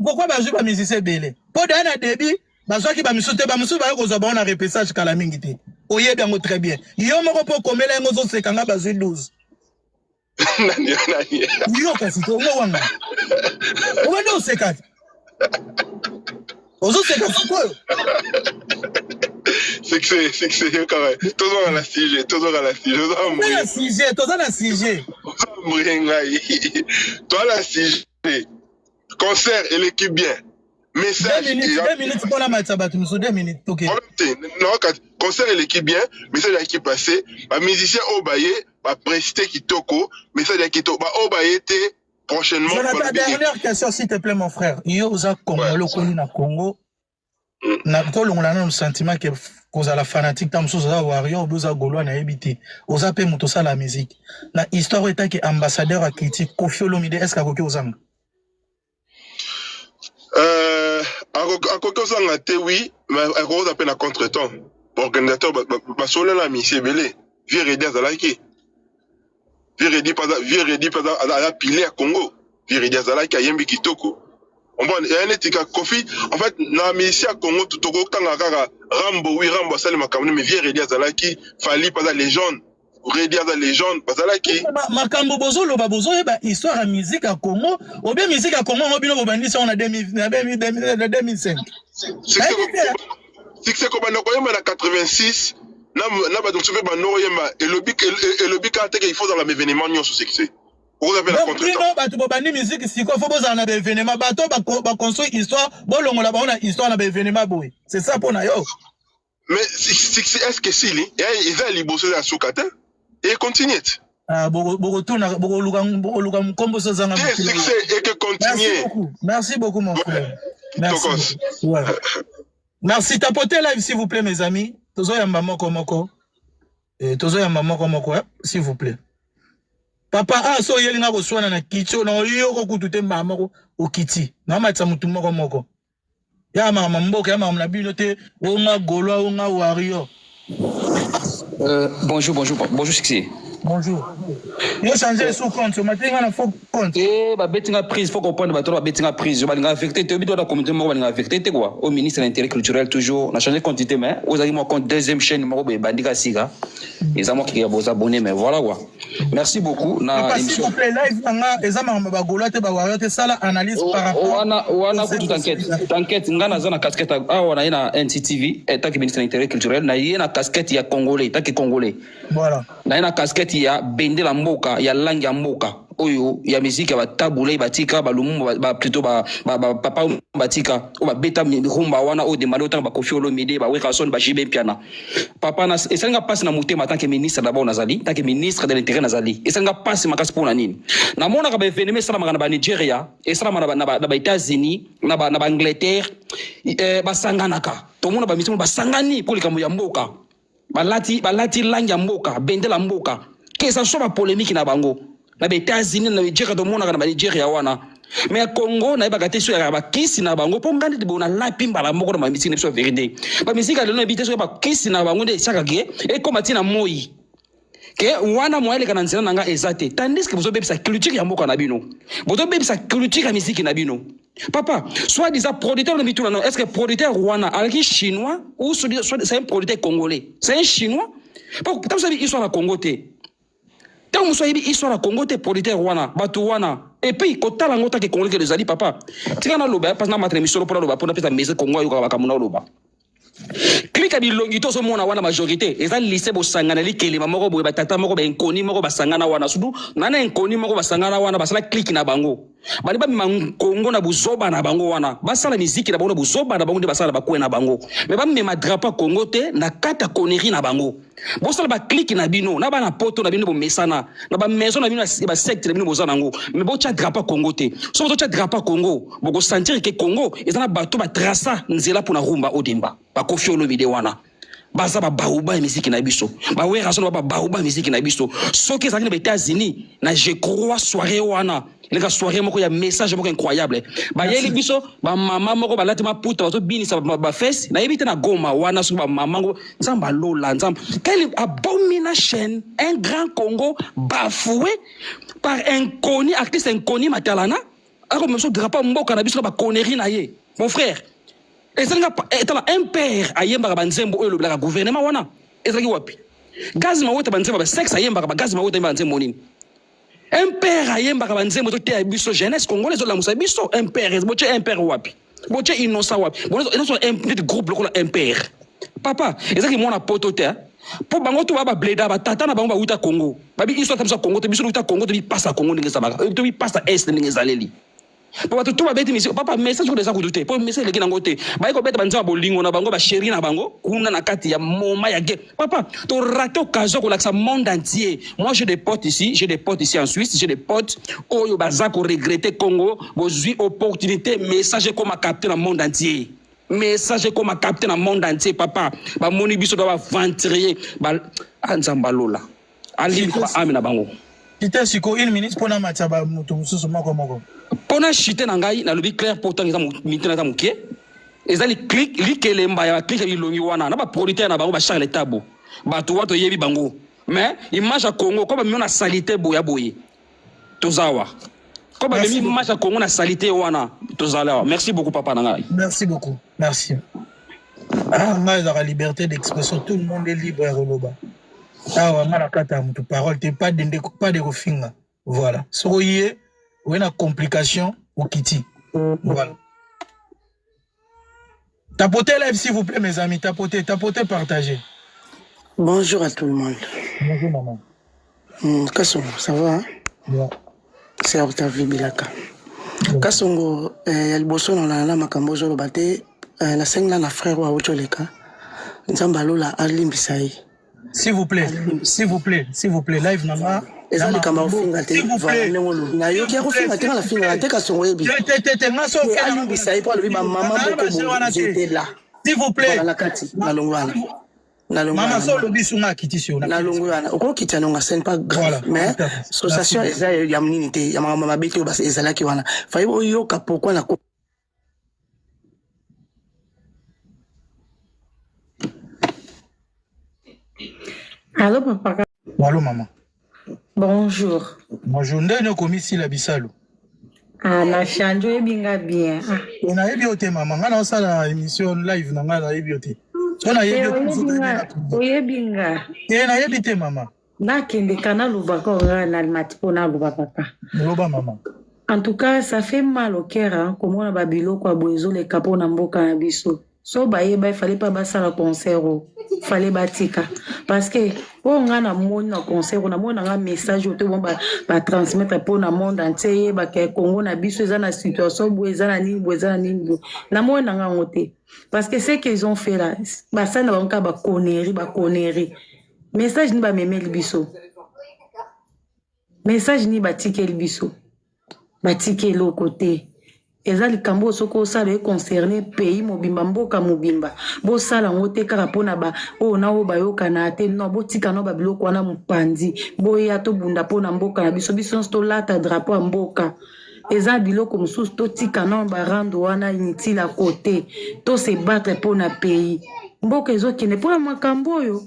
[SPEAKER 1] Pourquoi bazwi bamusicien ebele? Mpo daya na début bazwaki bamisusu te, bamisusu baye kozwa bango na repêchage kala mingi te. Oyebi yango très bien yo moko, mpo okomela yango, ozoseka nga. Bazwi 12.
[SPEAKER 2] Nani, nani?
[SPEAKER 1] Yo kasi te, ongo wanga obandi oseka te, ozoseka sikoyo.
[SPEAKER 2] Succès, succès, kaka tozonga na sujet, tozonga na sujet.
[SPEAKER 1] Toza na sujet, toza na sujet.
[SPEAKER 2] Ozambrie ngai, toza na sujet. Concert eleki bien, message.
[SPEAKER 1] 2 minutes mpona matisa bato mosusu, 2 minutes, toke.
[SPEAKER 2] Te, concert eleki bien, message eyaki passé. Bamusicien oyo baye bapreste kitoko, message eyaki kitoko. Baoyo baye te, prochainement.
[SPEAKER 1] Jonathan, dernière question, s'il te plaît, mon frère. Yo oza Congolais, okoli na Congo. Na tolongola nano sentiment ke kozala fanatique, ta mosusu oza warrior obi oza Gaulois, nayebi te. Oza mpe moto osala musique. Na histoire oyo etaki ambassadeur ya critique, Koffi Olomide, est ce que akoki kozanga?
[SPEAKER 2] Euh, Akoki kozanga te, oui, mais akokoza mpe na contretemps. Baorganisateur basolela misi ebele. Vieux Redi azalaki, vieux Redi mpe vieux Redi mpe aza pilier ya Congo. Vieux Redi azalaki, ayembi kitoko. Omoni, eya neti ka Kofi. En fait, na misi ya Congo, tokotanga kaka Rambo. Oui, Rambo asali makambo, mais vieux Redi azalaki. Fally mpe aza légende, Redi aza légende, bazalaki.
[SPEAKER 1] Makambo bozoloba, bozoyeba histoire ya musique ya Congo obie? Musique ya Congo yango, bino bobandisi yango na 2005.
[SPEAKER 2] Succès kobanda koyemba na 86 na bato mosusu mpe bando koyemba. Elobi kaka teke il faut ozala na événement nyonso. Succès okoza mpe na
[SPEAKER 1] Donc bino bato bobandi musique sikoyo, faut bozala na baévénement. Bato baconstruire histoire, bolongola bango na histoire na baévénement boye, c'est ça mpo na yo?
[SPEAKER 2] Mais succès, est ce que esili? Eza ya liboso, eza ya suka te, econtinue te.
[SPEAKER 1] Bokotuna, bokoluka nkombo so ozanga.
[SPEAKER 2] Succès eke continue.
[SPEAKER 1] Merci beaucoup, mon frère, merci. Ouais. Merci. Tapotez live, s'il vous plaît, mes amis. Tozoyamba moko moko. Tozoyamba moko moko, hein, s'il vous plaît. Papa, ah, so oyelinga koswana na kiti oyo na oyoko kutu te, mbaa moko okiti naomatisa motu moko moko ya makambo mboka ya makambo na bino te. Onga Gaulois, onga Warrior.
[SPEAKER 3] Bonjour, bonjour, bonjour, Succès.
[SPEAKER 1] Bonjour. Yo changer sous compte, omati nga na faux compte.
[SPEAKER 3] Eh, babeti nga prise, faut comprendre, bato babeti nga prise, balinga vérité te, obi na communauté moko balinga vérité te quoi. Au ministre de l'Intérêt culturel toujours, na changer compte te, mais ozali mwa compte deuxième chaîne moko boye bandika sika. Eza mwa kiki ya boza abonné, mais voilà quoi. Merci beaucoup
[SPEAKER 1] na Papa, s'il vous plaît, live nanga eza makambo ba Gaulois te, ba Warrior te, sala analyse par rapport.
[SPEAKER 3] Wana wana kutu, t'inquiète, t'inquiète, nga naza na casquette awa na ye na NCTV, en tant que ministre de l'Intérêt culturel, na ye na casquette ya congolais, tant que congolais.
[SPEAKER 1] Voilà.
[SPEAKER 3] Na ye na casquette ya bendela mboka, ya langue ya mboka oyo ya musique ya batabulei batika, balumumba ba, plutôt ba, papa batika oyo babeta rumba wana oyo demande otanga baKoffi Olomide, baWerrason, baJB Mpiana. Papa, na esalinga mpasi na motema. Tant que ministre d'abord nazali, tant que ministre de l'Intérieur nazali, esalinga mpasi makasi. Mpona nini? Namonaka baévénement esalamaka na baNigeria, esalamaka na baÉtats-Unis, na baAngleterre, basanganaka. Tomona bamisi basangani mpo likambo ya mboka, balati langi ya mboka, bendela mboka, que ça soit bapolémique na bango na baÉtats-Unis, na Nigeria, tomonaka na baNigeria wana. Mais Congo, nayebaka te soki yaka bakisi na bango, mpo ngai ndeti boye nalapi mbala moko na bamisiki na biso ya vérité. Bamisiki ya lelo, nayebi te soki bakisi na bango nde esiaka ke ekóma ntina moi ke wana moya eleka na nzela na nga eza te, tandis que bozobebisa culture ya mboka na bino, bozobebisa culture ya misiki na bino. Papa, soit disant producteur na mituna, non, est ce que producteur wana alaki chinois ou soit c'est un producteur congolais? C'est un chinois po ntango osabi histoire ya Congo te, ntango mosu ayebi histoire ya Congo te, producteur wana, bato wana. Et puis kotala yango take congolais kelo ezali. Papa, tika naloba mpasi na matela misolo mpo naloba, mpo napesa mese Congo ayokaka makambo naoloba. Klika bilongi to ozomona wana, majorité eza lycée bosangana likelema moko boye, batata moko bainkoni moko basangana wana, surtout nana inkoni moko basangana wana, basala clique na bango, bali bamema Kongo na buzoba na bango wana, basala miziki na bango na buzoba na bango nde basala bakwe na bango, mais bamema drapeau ya Kongo te na kati ya connerie na bango. Bosala baclique na bino na bana poto na bino, bomesana na bamaison na bino ya basecte na bino boza nango, mais botya drapeau ya Kongo te. So bozotya drapeau ya Kongo, bokosentir ke Kongo eza na bato batraça nzela mpona rumba odemba. BaKoffi Olomide wana baza babauba ya miziki na biso, baWerrason ba babauba ya miziki na biso. Soki ezalaki na baÉtats-Unis na, je crois, soirée wana eleka soirée moko ya message moko incroyable. Bayeli biso bamama moko balati maputa, bazobinisa bafese, nayebi te na Goma wana soki bamama ngo. Nzambe alola, Nzambe, quelle abomination! Un grand Congo bafoué par inconnu, artiste inconnu matalana akomema biso drapeau mboka na biso na baconnerie na ye. Mon frère, ezalinga etala un père ayembaka banzembo oyo elobelaka gouvernement wana ezalaki wapi? Gaz Mawete, banzembo basexe ayembaka, baGaz Mawete ayembaka nzembo nini? Un père ayembaka banzembo ezoteya biso jeunesse congolaise, ezolamusa biso. Un père, botie un père wapi? Botie Innocent wapi? Nyonso neti groupe lokola un père. Papa, ezalaki mwana poto te mpo bango to baa bableda, batata na bango bawuta Congo, babi iso ata biso ya Congo te. Biso touta Congo, tobipasa Congo ndenge ezalaka, tobipasa est ndenge ezaleli, mpo bato to babeti misiki. Papa, message kuta eza kutu te, mpo message eleki nango te. Baye kobeta banzembo ya bolingo na bango, bachéri na bango kuna na kati ya moma ya guerre. Papa, torater occasion kolakisa monde entier. Moi, j'ai des potes ici, j'ai des potes ici en Suisse, j'ai des potes oyo baza koregretter. Congo, bozwi opportunité, message ekoma capté na monde entier, message ekoma capté na monde entier. Papa, bamoni biso to baaventurier ba... Nzambe alola alimbisa baame na bango.
[SPEAKER 1] Tite siko une minute mpona matia bamoto mosusu moko moko.
[SPEAKER 3] Mpona chute na ngai, nalobi clair mpo ntango eza minute na eza moke. Eza likelemba ya baclic ya bilongi wana na baproducteur na bango ba Charles Tabo. Bato wana toyebi bango. Mais image ya Congo ko bamemi na salite boya boye. Tozawa. Ko bamemi image ya Congo na salite wana tozala awa. Merci beaucoup papa na ngai.
[SPEAKER 1] Merci beaucoup. Merci. Ah, ngai ezalaka liberté d'expression, tout le monde est libre ya koloba. Awa ngai nakata ya moto parole te, pas de ndeko, pas de kofinga. Voilà. Soko ye oye na complication okiti. Voilà. Tapotez live s'il vous plaît mes amis, tapotez, tapotez, partagez.
[SPEAKER 4] Bonjour à tout le monde.
[SPEAKER 1] Bonjour maman.
[SPEAKER 4] Kasongo, ça va? Hein?
[SPEAKER 1] Yeah.
[SPEAKER 4] C'est Octavie Bilaka. Kasongo, ya liboso na lala makambo ozoloba te, nasengi na frère oyo awuti oleka. Nzambe alola alimbisa ye.
[SPEAKER 1] S'il vous plaît, s'il vous plaît, s'il vous plaît, live na nga.
[SPEAKER 4] Eza likambo ya kofinga te, voilà ndenge olobi. Nayoki ya kofinga te, nga nafingaka te Kasongo oyebi.
[SPEAKER 1] Te te te, nga so
[SPEAKER 4] alimbisa ye mpo alobi ba mama moko boye, j'étais là.
[SPEAKER 1] S'il vous plaît.
[SPEAKER 4] Voilà na kati, nalongwe wana.
[SPEAKER 1] Mama so olobi sunga akitisi yo.
[SPEAKER 4] Nalongwe wana. Okokita nonga, ce n'est pas grave. Mais association eza ya nini te, ya makambo mabe te oyo ezalaki wana. Faye oyoka pourquoi na
[SPEAKER 5] Allô, papa.
[SPEAKER 1] Allô, maman.
[SPEAKER 5] Bonjour.
[SPEAKER 1] Bonjour. Ndenge okomi Sila Bisalu.
[SPEAKER 5] Ah, na change oyebi nga bien. Ah.
[SPEAKER 1] Nayebi yo te mama, nga naosala émission live na nga nayebi yo te. So nayebi yo
[SPEAKER 5] te. Oyebi nga.
[SPEAKER 1] Te nayebi te mama.
[SPEAKER 5] Nakende ka naloba ko nga na mati mpo naloba papa.
[SPEAKER 1] Loba mama.
[SPEAKER 5] En tout cas, ça fait mal au cœur hein, komona ba biloko ya boye ezoleka mpo na mboka na biso. So bayeba il fallait pas basala concert oyo. Fallait batika. Parce que oyo nga namoni na concert oyo, namoni na nga message oyo te bon ba transmettre mpo na monde entier eyeba ke Congo na biso eza na situation boye, eza na nini boye, eza na nini boye. Namoni na nga yango te. Parce que ce qu'ils ont fait là, basali na bango kaka ba conneries, ba conneries. Message ni bamemeli biso. Message ni batikeli biso. Batiki eloko te. Eza likambo oyo soki osala e concerne pays mobimba, mboka mobimba. Bosala yango te kaka mpona ba oyo na oyo bayokana te. Non, botika no ba biloko wana mopanzi. Boya tobunda mpona mboka na biso. Biso nyonso tolata drapeau ya mboka. Eza biloko mosusu totika no ba rando wana inutile à côté. To se battre mpona pays. Mboka ezokende mpona makambo oyo.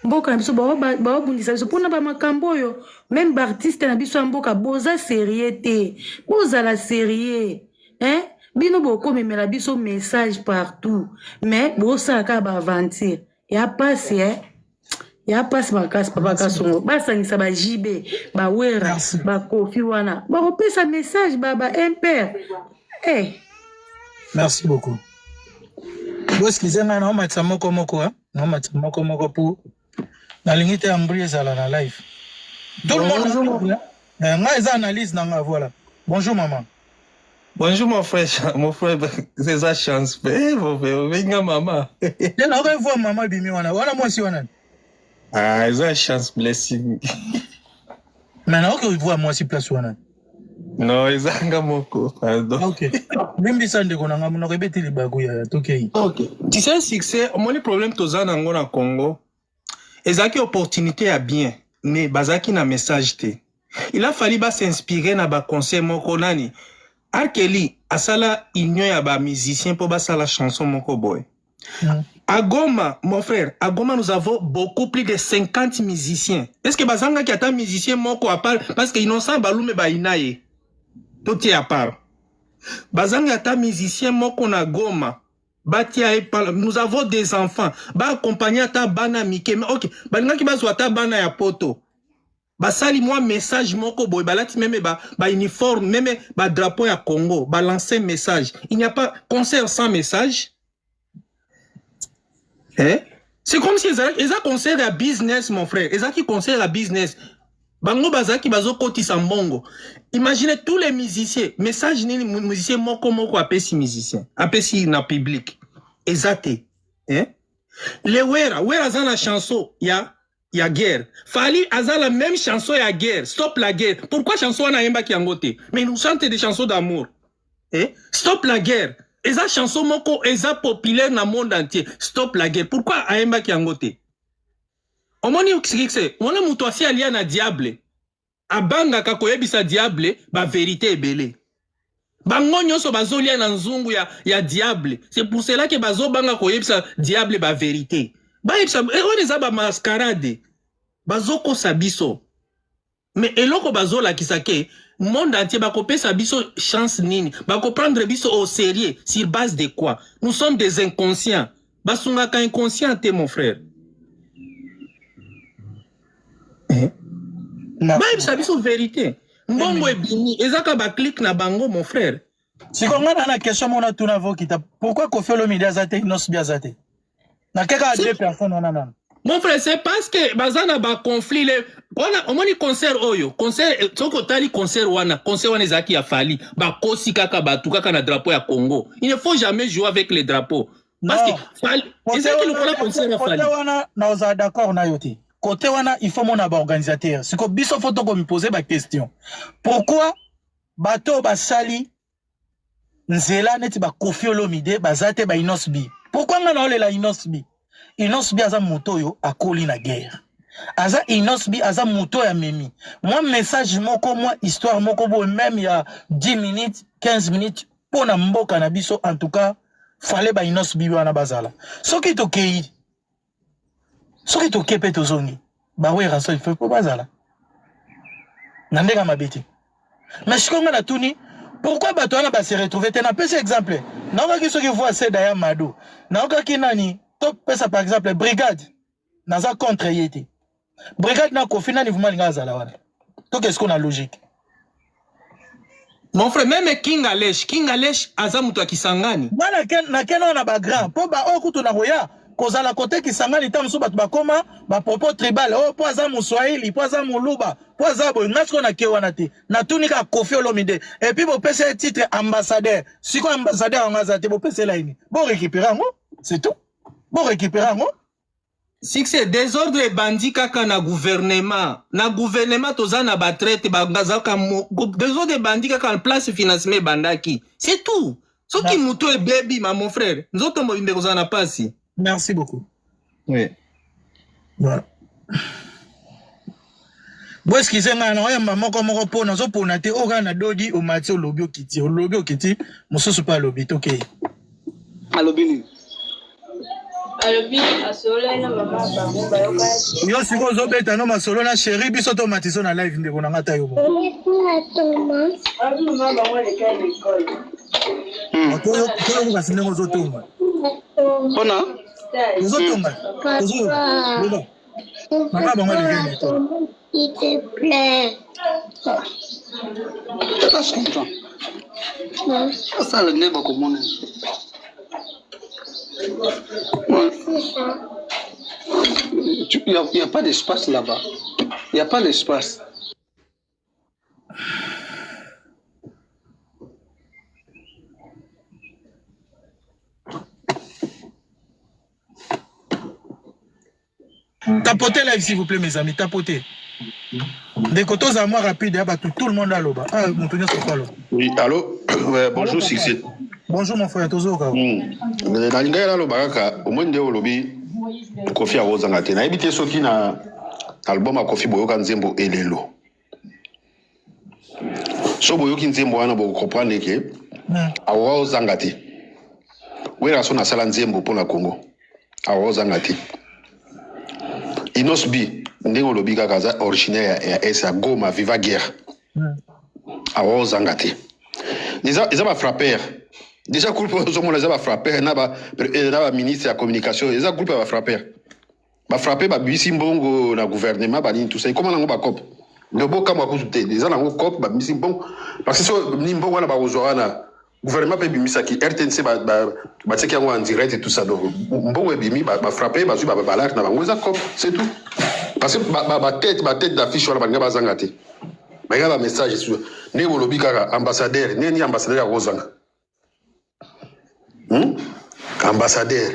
[SPEAKER 5] Mboka na biso baobundisa biso mpona ba makambo oyo. Même ba artiste na biso ya mboka boza sérieux te. Bozala sérieux. Hein? Bino bokomemela biso message partout. Mais bosala kaka ba aventure. Ya pasi, hein? Ya pasi makasi papa Kasongo. Basangisa ba JB, ba Wera, ba Kofi wana. Bakopesa message ba ba MPR. Eh.
[SPEAKER 1] Merci beaucoup. Boskize nga na omatisa moko moko, hein? Naomatisa moko moko po nalingi te ambri ezala na live. Tout le monde nga eza analyse na nga, voilà. Bonjour maman.
[SPEAKER 6] Bonjour mon frère, mon frère, c'est sa chance. Eh, mon frère, venga maman.
[SPEAKER 1] Te na okoki maman bimi wana, wana mwasi wana.
[SPEAKER 6] Ah, eza chance blessing.
[SPEAKER 1] Mais na okoki voir mwasi place wana.
[SPEAKER 6] Non, eza nga moko, pardon.
[SPEAKER 1] Ok. Limbisa ndeko na nga monoko ebeti libaku ya tokei.
[SPEAKER 6] Ok. Tu sais succès, omoni problème toza nango na Congo. Ezalaki opportunité ya bien, mais bazalaki na message te. Il a fallu ba s'inspirer na ba conseil moko nani. Arkeli asala union ya ba musiciens po basala chanson moko boye. À Goma, mon frère, à Goma, nous avons beaucoup plus de 50 musiciens. Est-ce que bazanga qui ata musicien moko à part parce que innocent balume ba inaye. Tout est à part. Bazanga ata musicien moko na Goma. Batia e nous avons des enfants. Ba accompagner ata bana mike. Mais OK, balingaki bazwa ata bana ya poto. Basali moi message moko boye balati meme ba ba uniforme meme ba drapeau ya Congo, ba lancer message. Il n'y a pas concert sans message. Eh? C'est comme si eza concert ya business mon frère. Ezalaki concert ya business. Bango bazalaki bazokotisa mbongo. Imaginez tous les musiciens, message nini musicien moko moko apesi musicien, apesi na public. Eza te. Eh? Le Wera, Wera aza na chanson ya guerre. Fally aza la même chanson ya guerre. Stop la guerre. Pourquoi chanson wana ayembaki yango te? Mais nous chante des chansons d'amour. Eh? Stop la guerre. Eza chanson moko eza populaire na monde entier. Stop la guerre. Pourquoi ayembaki yango te? Omoni succès, omoni moto asi alia na diable. Abangaka koyebisa diable ba vérité ebele. Bango nyonso bazolia na nzungu ya, ya diable. C'est pour cela que bazobanga koyebisa diable ba verite. Bayebisa eh, wana eza ba mascarade. Bazokosa biso. Mais eloko bazolakisa ke monde entier bakopesa biso chance nini? Bakoprendre biso au sérieux sur base de quoi? Nous sommes des inconscients. Basungaka inconscient te mon frère. Eh? Bayebisa biso verite. Mbongo ebimi ezaka ba clique na bango mon frère.
[SPEAKER 1] Siko nga na na question moko natuna vokita pourquoi Koffi Olomide aza te Innoss'B aza te nakeka deux personnes wana nanu
[SPEAKER 6] Mon frère, c'est parce que baza na ba conflit le wana omoni concert oyo concert eh, soki otali concert wana concert wana ezalaki ya Fally bakosi kaka bato kaka na drapeau ya Congo. Il ne faut jamais jouer avec les drapeaux. Parce que Fally ezalaki lokola concert ya Fally.
[SPEAKER 1] Côté wana naozala d'accord na yo te. Côté wana il faut mona ba organisateur. Siko biso faut tokomipose ba question. Pourquoi bato basali nzela neti ba Koffi Olomide baza te ba Innoss'B. Pourquoi nga naolela Innoss'B? Innoss'B aza moto oyo akoli na guerre. Aza Innoss'B aza moto oyo amemi mwa message moko mwa histoire moko boye meme ya 10 minutes 15 minutes mpo na mboka na biso en tout cas fallait ba Innoss'B wana bazala. Soki tokei soki toke mpe tozongi ba Werrason il faut mpo bazala na ndenge ya mabe te. Mais sikoyo nga natuni pourquoi bato wana ba se retrouver te? Napesi exemple, naokaki soki voix seda ya Mado, naokaki nani topesa par exemple brigade, naza contre ye te. Brigade na Koffi nani vraiment alinga azala wana? Toke sikoyo na logique.
[SPEAKER 6] Mon frère, même King Alesh, King Alesh aza moto ya Kisangani.
[SPEAKER 1] Nga nakenda wana ba grand mpo ba oyo kutu na koya kozala kote Kisangani ntango mosusu bato bakoma ba propos tribal oyo mpo aza Moswahili mpo aza Moluba mpo aza boye. Nga sikoyo nake wana te, natuni kaka Koffi Olomide et puis bopesa ye titre ambassadeur. Sikoyo ambassadeur yango aza te, bopesela ye nini? Bo récupérer yango, c'est tout. Bo récupérer yango.
[SPEAKER 6] Succès desordre ebandi kaka na gouvernement na gouvernement toza na ba traite bazalaka desordre ebandi kaka na place financement ebandaki c'est tout soki moto ebebi ma mon frère nzoto mobimba ekozala na pasi.
[SPEAKER 1] Merci beaucoup.
[SPEAKER 6] Oui.
[SPEAKER 1] Voilà. Bo excuse nga na oyamba moko moko po nazopona te oyo kaka na dodi omati olobi okiti olobi okiti mosusu mpe alobi tokei.
[SPEAKER 3] Alobi nini?
[SPEAKER 7] Alobi asololaki na mama bango bayokaki.
[SPEAKER 1] Yo sikoyo ozobeta no masolo na chéri biso tomatiso na live ndeko na nga ata yo moko.
[SPEAKER 7] Alobi mama bango alekaki na ekole.
[SPEAKER 1] Toyoka kasi ndenge ozotonga.
[SPEAKER 3] Mpona?
[SPEAKER 1] Ozotonga. Ozoyoka. Loba. Mama bango alekaki na ekole.
[SPEAKER 7] S'il te plaît.
[SPEAKER 3] Attends. Asala nde bakomona. Il n'y a, a pas d'espace là-bas. Il n'y a pas d'espace.
[SPEAKER 1] Tapotez live s'il vous plaît mes amis, tapotez. Ndeko tozala mwa rapide ya bato tout le monde aloba. Ah moto nyonso ko aloba.
[SPEAKER 8] Oui, allô ouais, bonjour allô, succès.
[SPEAKER 1] Bonjour mon frère, tozoka.
[SPEAKER 8] Mm. Nalingaki naloba kaka omoni nde olobi Koffi akozanga te. Nayebi te soki na album ya Koffi boyoka nzembo elelo. So boyoki nzembo wana boko comprendre ke akoka ozanga te. Wera so nasala nzembo mpo na Congo. Akoka ozanga te. Innoss'B ndenge olobi kaka aza originaire ya, ya est ya Goma viva guerre. Akoka ozanga te. Eza eza ba frappeur. Déjà groupe ozomona eza ba frappeur na ba na ba ministre ya communication eza groupe ya ba frappeur. Ba frappeur babimisi mbongo na gouvernement banini tout ça ekoma nango ba cop. Donc bokamwa kutu te eza nango cop babimisi mbongo parce que so ni mbongo wana bakozwa wana gouvernement mpe ebimisaki RTNC batiaki yango en direct et tout ça donc mbongo ebimi ba frappe bazwi ba balare na bango eza cop c'est tout parce que ba tête ba tête d'affiche wana balinga bazanga te balinga ba message ndenge bolobi kaka ambassadeur ndenge nini ambassadeur akozanga Ambassadeur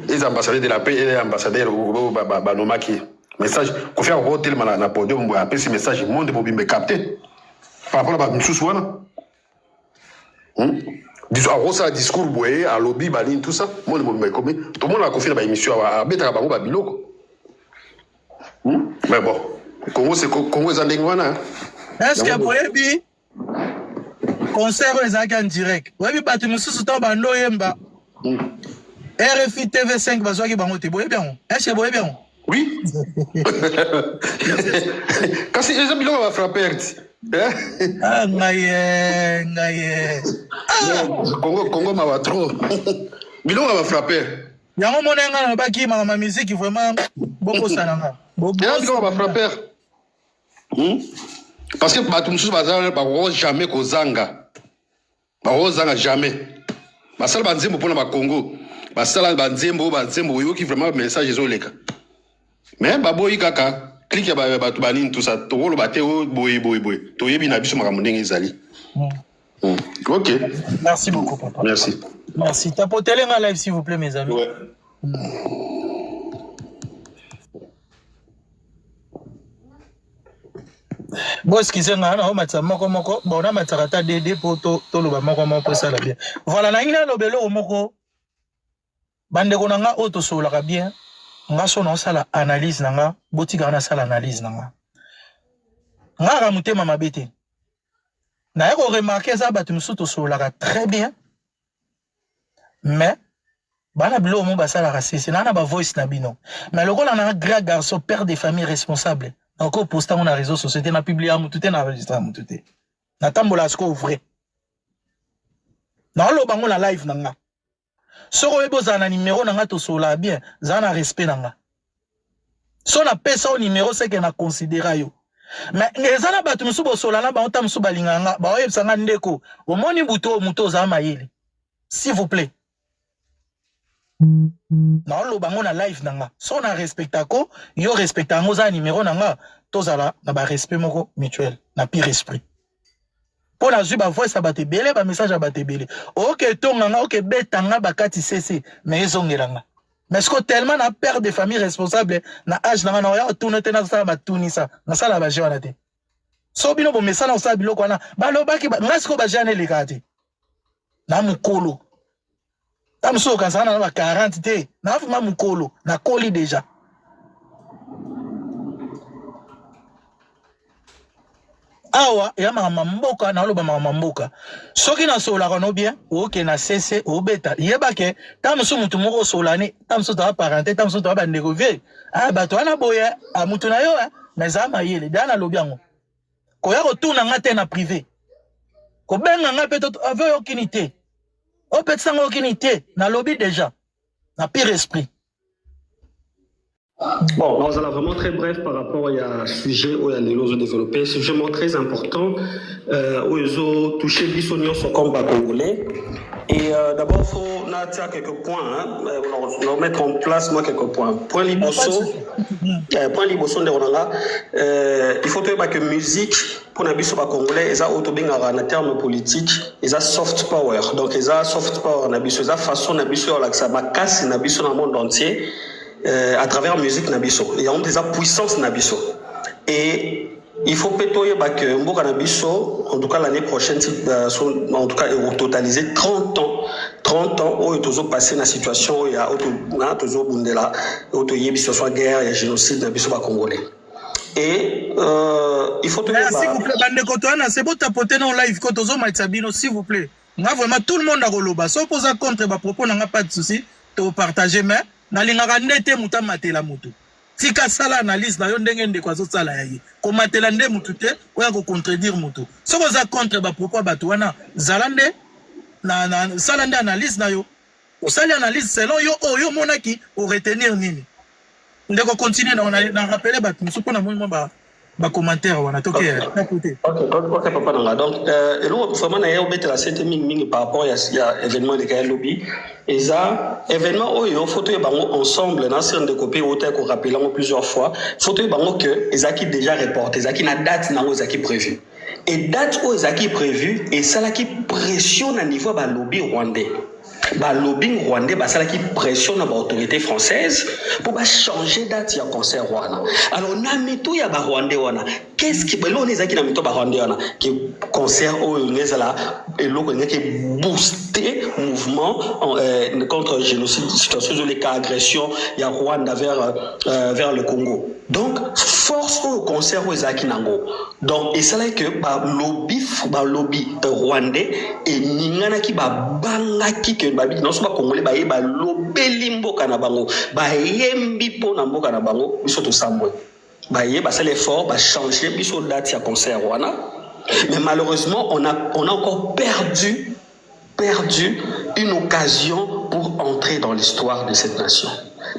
[SPEAKER 8] eza ambassadeur de la paix ele ambassadeur oyo banomaki message Koffi akoki otelema na, na podium boye apesi message monde mobimba ecapte par rapport na bato misusu wana Akosala discours boye alobi banini tout ça monde mobimba ekomi tomonaka Koffi na baémission awa abetaka bango babiloko Mais bon Congo c'est Congo eza ndenge wana.
[SPEAKER 1] Est-ce que boyebi? Concert oyo ezalaki en direct. Oyebi bato mosusu ntango bando oyemba RFI TV5 bazwaki bango te. Boyebi yango? Est-ce boyebi yango?
[SPEAKER 8] Oui. Kasi eza biloko ba frapper ti. Eh?
[SPEAKER 1] Ah, ngai eh, ngai eh.
[SPEAKER 8] Ah! Congo Congo mawa trop. Biloko ba frapper.
[SPEAKER 1] Yango mona nga nalobaki makambo ya musique vraiment bokosana nga.
[SPEAKER 8] Eza biloko ba frapper. Hmm? Parce que bato mosusu baza bako jamais kozanga. Bako zanga jamais. Basala ba nzembo pona ba Congo. Basala ba nzembo, ba nzembo oyoki vraiment message ezoleka. Mais baboyi kaka clique ya bato ba nini tout ça. Tokoloba te oh, boye boye boye. Toyebi na biso makambo ndenge ezali. Ok.
[SPEAKER 1] Merci beaucoup papa.
[SPEAKER 8] Merci.
[SPEAKER 1] Merci. Tapotez nga live s'il vous plaît mes amis.
[SPEAKER 8] Ouais.
[SPEAKER 1] Bo excuse nga na omatisa moko moko bon namatisaka ata dede mpo toloba moko moko esala bien. Voilà, nalingi naloba eloko moko bandeko na nga oyo tosololaka bien. Nga so naosala analyse na nga, botikaka nasala analyse na nga. Nga kaka motema mabe te, naye koremarke eza bato mosusu tosololaka très bien, mais bana biloko mo basalaka sese naa na ba voice na bino. Mais lokola na grand garçon, père de famille responsable, nako poste yango na réseau société, na publie ya mutu te, na enregistre ya mutu te, natambola sikoyo vrai, naoloba yango na live na nga. Soki oyebi ozala na numero na nga, tosololaka bien, zala na respect na nga. So napesa yo numero, seke na considera yo. Mais eza na bato mosusu bosola na bango, ta mosusu balingaka nga, baoyebisa nga ndeko, omoni butu oyo moto ozala mayele, s'il vous plaît. Naoloba yango na live na nga, so na respecta ko yo, respecta yango, oza na numero na nga, tozala na barespect moko mutuel na pire esprit. Mpo nazwi bavoice ya bato ebele, bamessage ya bato ebele, oke etonga nga, oke ebeta nga bakati cc, mais ezongela nga. Mais siko tellement na père de famille responsable na age na nga, na oya otuna te, nasala batunisa, nasala baje wana te. So bino bomesana kosala biloko wana, balobaki nga sikoyo baje wana elekaka te na mokolo. Ta mosusu okanisaka na ba 40 te, na vraiment mokolo, nakoli déjà. Awa ya makambo mboka, naloba makambo mboka. Soki nasololaka no bien, oke na cc obeta, yeba ke ta mosusu motu moko osolani, ta mosusu toza parente, ta mosusu toza bandeko vie. Ah, bato wana boye, ah, motu na yo, mais eza mayele deya. Nalobi yango, koya kotuna nga te na privé, kobenga nga mpe ave oyokini te, opetisa nga okini te. Nalobi déjà na pire esprit.
[SPEAKER 9] Bon, nous allons vraiment très bref par rapport à sujet où il y a les développé, sujet très important où ils ont touché biso nyonso comme ba congolais. Et d'abord faut natia quelques points, hein, on va mettre en place moi quelques points. Point liboso, point liboso ndeko na nga, il faut toyeba que musique mpona biso bacongolais eza oyo tobengaka na terme politique eza soft power. Donc eza soft power na biso, eza façon na biso ya kolakisa makasi na biso na monde entier à travers musique na biso. Yango eza puissance na biso. Et il faut mpe toyeba que mboka na biso, en tout cas l'année prochaine, en tout cas ekototaliser 30 ans, 30 ans oyo tozopasse na situation oyo ya oyo tozobundela, oyo toyebi situation ya guerre, ya génocide na biso bacongolais. Et il faut
[SPEAKER 1] toyeba, s'il vous plaît, bandeko towana se botapote na live ko tozomatisa bino, s'il vous plaît. Nga vraiment, tout le monde akoloba. Soki oza contre bapropos na nga, pas de souci, topartage. Mais nalingaka nde te moto amatela motu. Tika sala analyse na yo ndenge ndeko azosala ya ye. Komatela nde motu te, oya kocontredire motu. Soki oza contre bapropos ya bato wana, zala nde na sala nde analyse na yo. Osali analyse selon yo oyo omonaki, oretenir nini. Ndeko, continue na rappeler bato mosusu mpona moi mwa bacommentaire wana toke
[SPEAKER 9] te. Ok, papa nanga. Donc eloko vraiment na ye obetela sete mingimingi par rapport ya événement eleka ya lobi, eza événement oyo faut toyeba yango ensemble na sir ndeko mpe ota korappeler yango plusieurs fois. Faut toyeba yango que ezalaki déjà reporté, ezalaki na date nango ezalaki prévu. Et date oyo ezalaki prévu esalaki pression na niveau ya balobi rwandais. Balobbying rwandais basalaki pression na baautorité française mpo bachanger date ya concert wana. Alors na mitu ya barwandais wana, Qu'est-ce qui eloko nini ezalaki na mito barwandais wana ke concert oyo elingi ezala eloko elingaki booster mouvement contre génocide, situation ezoleka, agression ya Rwanda vers le Congo? Donc force oyo concert oyo ezalaki nango, donc esalaki ke balobi rwandais eninganaki, babangaki ke babi nyonso bacongolais baye balobeli mboka na bango, bayembi mpo na mboka na bango. Biso tosambwe, baye basala effort, bachange biso date ya concert wana. Mais malheureusement, on a encore perdu une occasion pour entrer dans l'histoire de cette nation.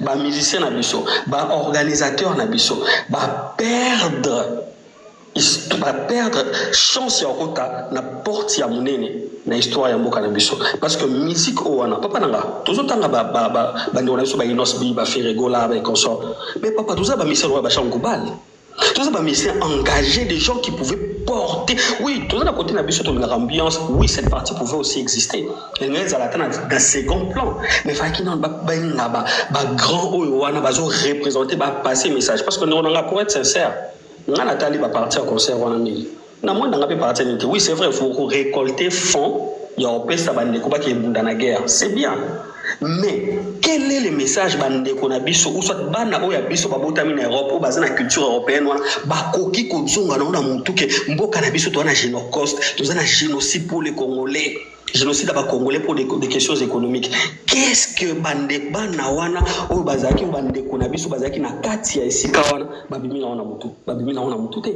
[SPEAKER 9] Bamusicien na biso, baorganisateur na biso baperdre chance ya kokota na porte ya monene na histoire ya mboka na biso, parce que musique oyo wana, papa na nga, tozotanga bandeko na biso, baInnoss'B, baFerre Gola, baconsort, mais papa, toza bamusicien oyo baCharles Goubal, toza bamusicien engagés, des gens qui pouvaient porter. Oui, toza na côté na biso, tolingaka ambiance. Oui, cette partie pouvait aussi exister, elingi ezala ata na second plan, mais faki nano babenga bagrand oyo wana bazoreprésente, bapasse message, parce que ndeko na nga, pour être sincère, nga natali baparti ya concert wana mingi, na moi nanga mpe parti nini te. Oui, c'est vrai, faut récolter fonds ya kopesa bandeko bakebunda na guerre, c'est bien, mais quel est le message bandeko na biso ou soit bana oyo ya biso babotami na Europe, oyo baza na culture européenne wana, bakoki kozonga nango na motu ke mboka na biso toza na genocost, toza na génocide pour les Congolais, génocide ya bacongolais pour des questions économiques? Qu'est-ce que bande bana wana oyo bazalaki, bandeko na biso bazalaki na kati ya esika wana, babimi nango na motu, babimi nango na motu te?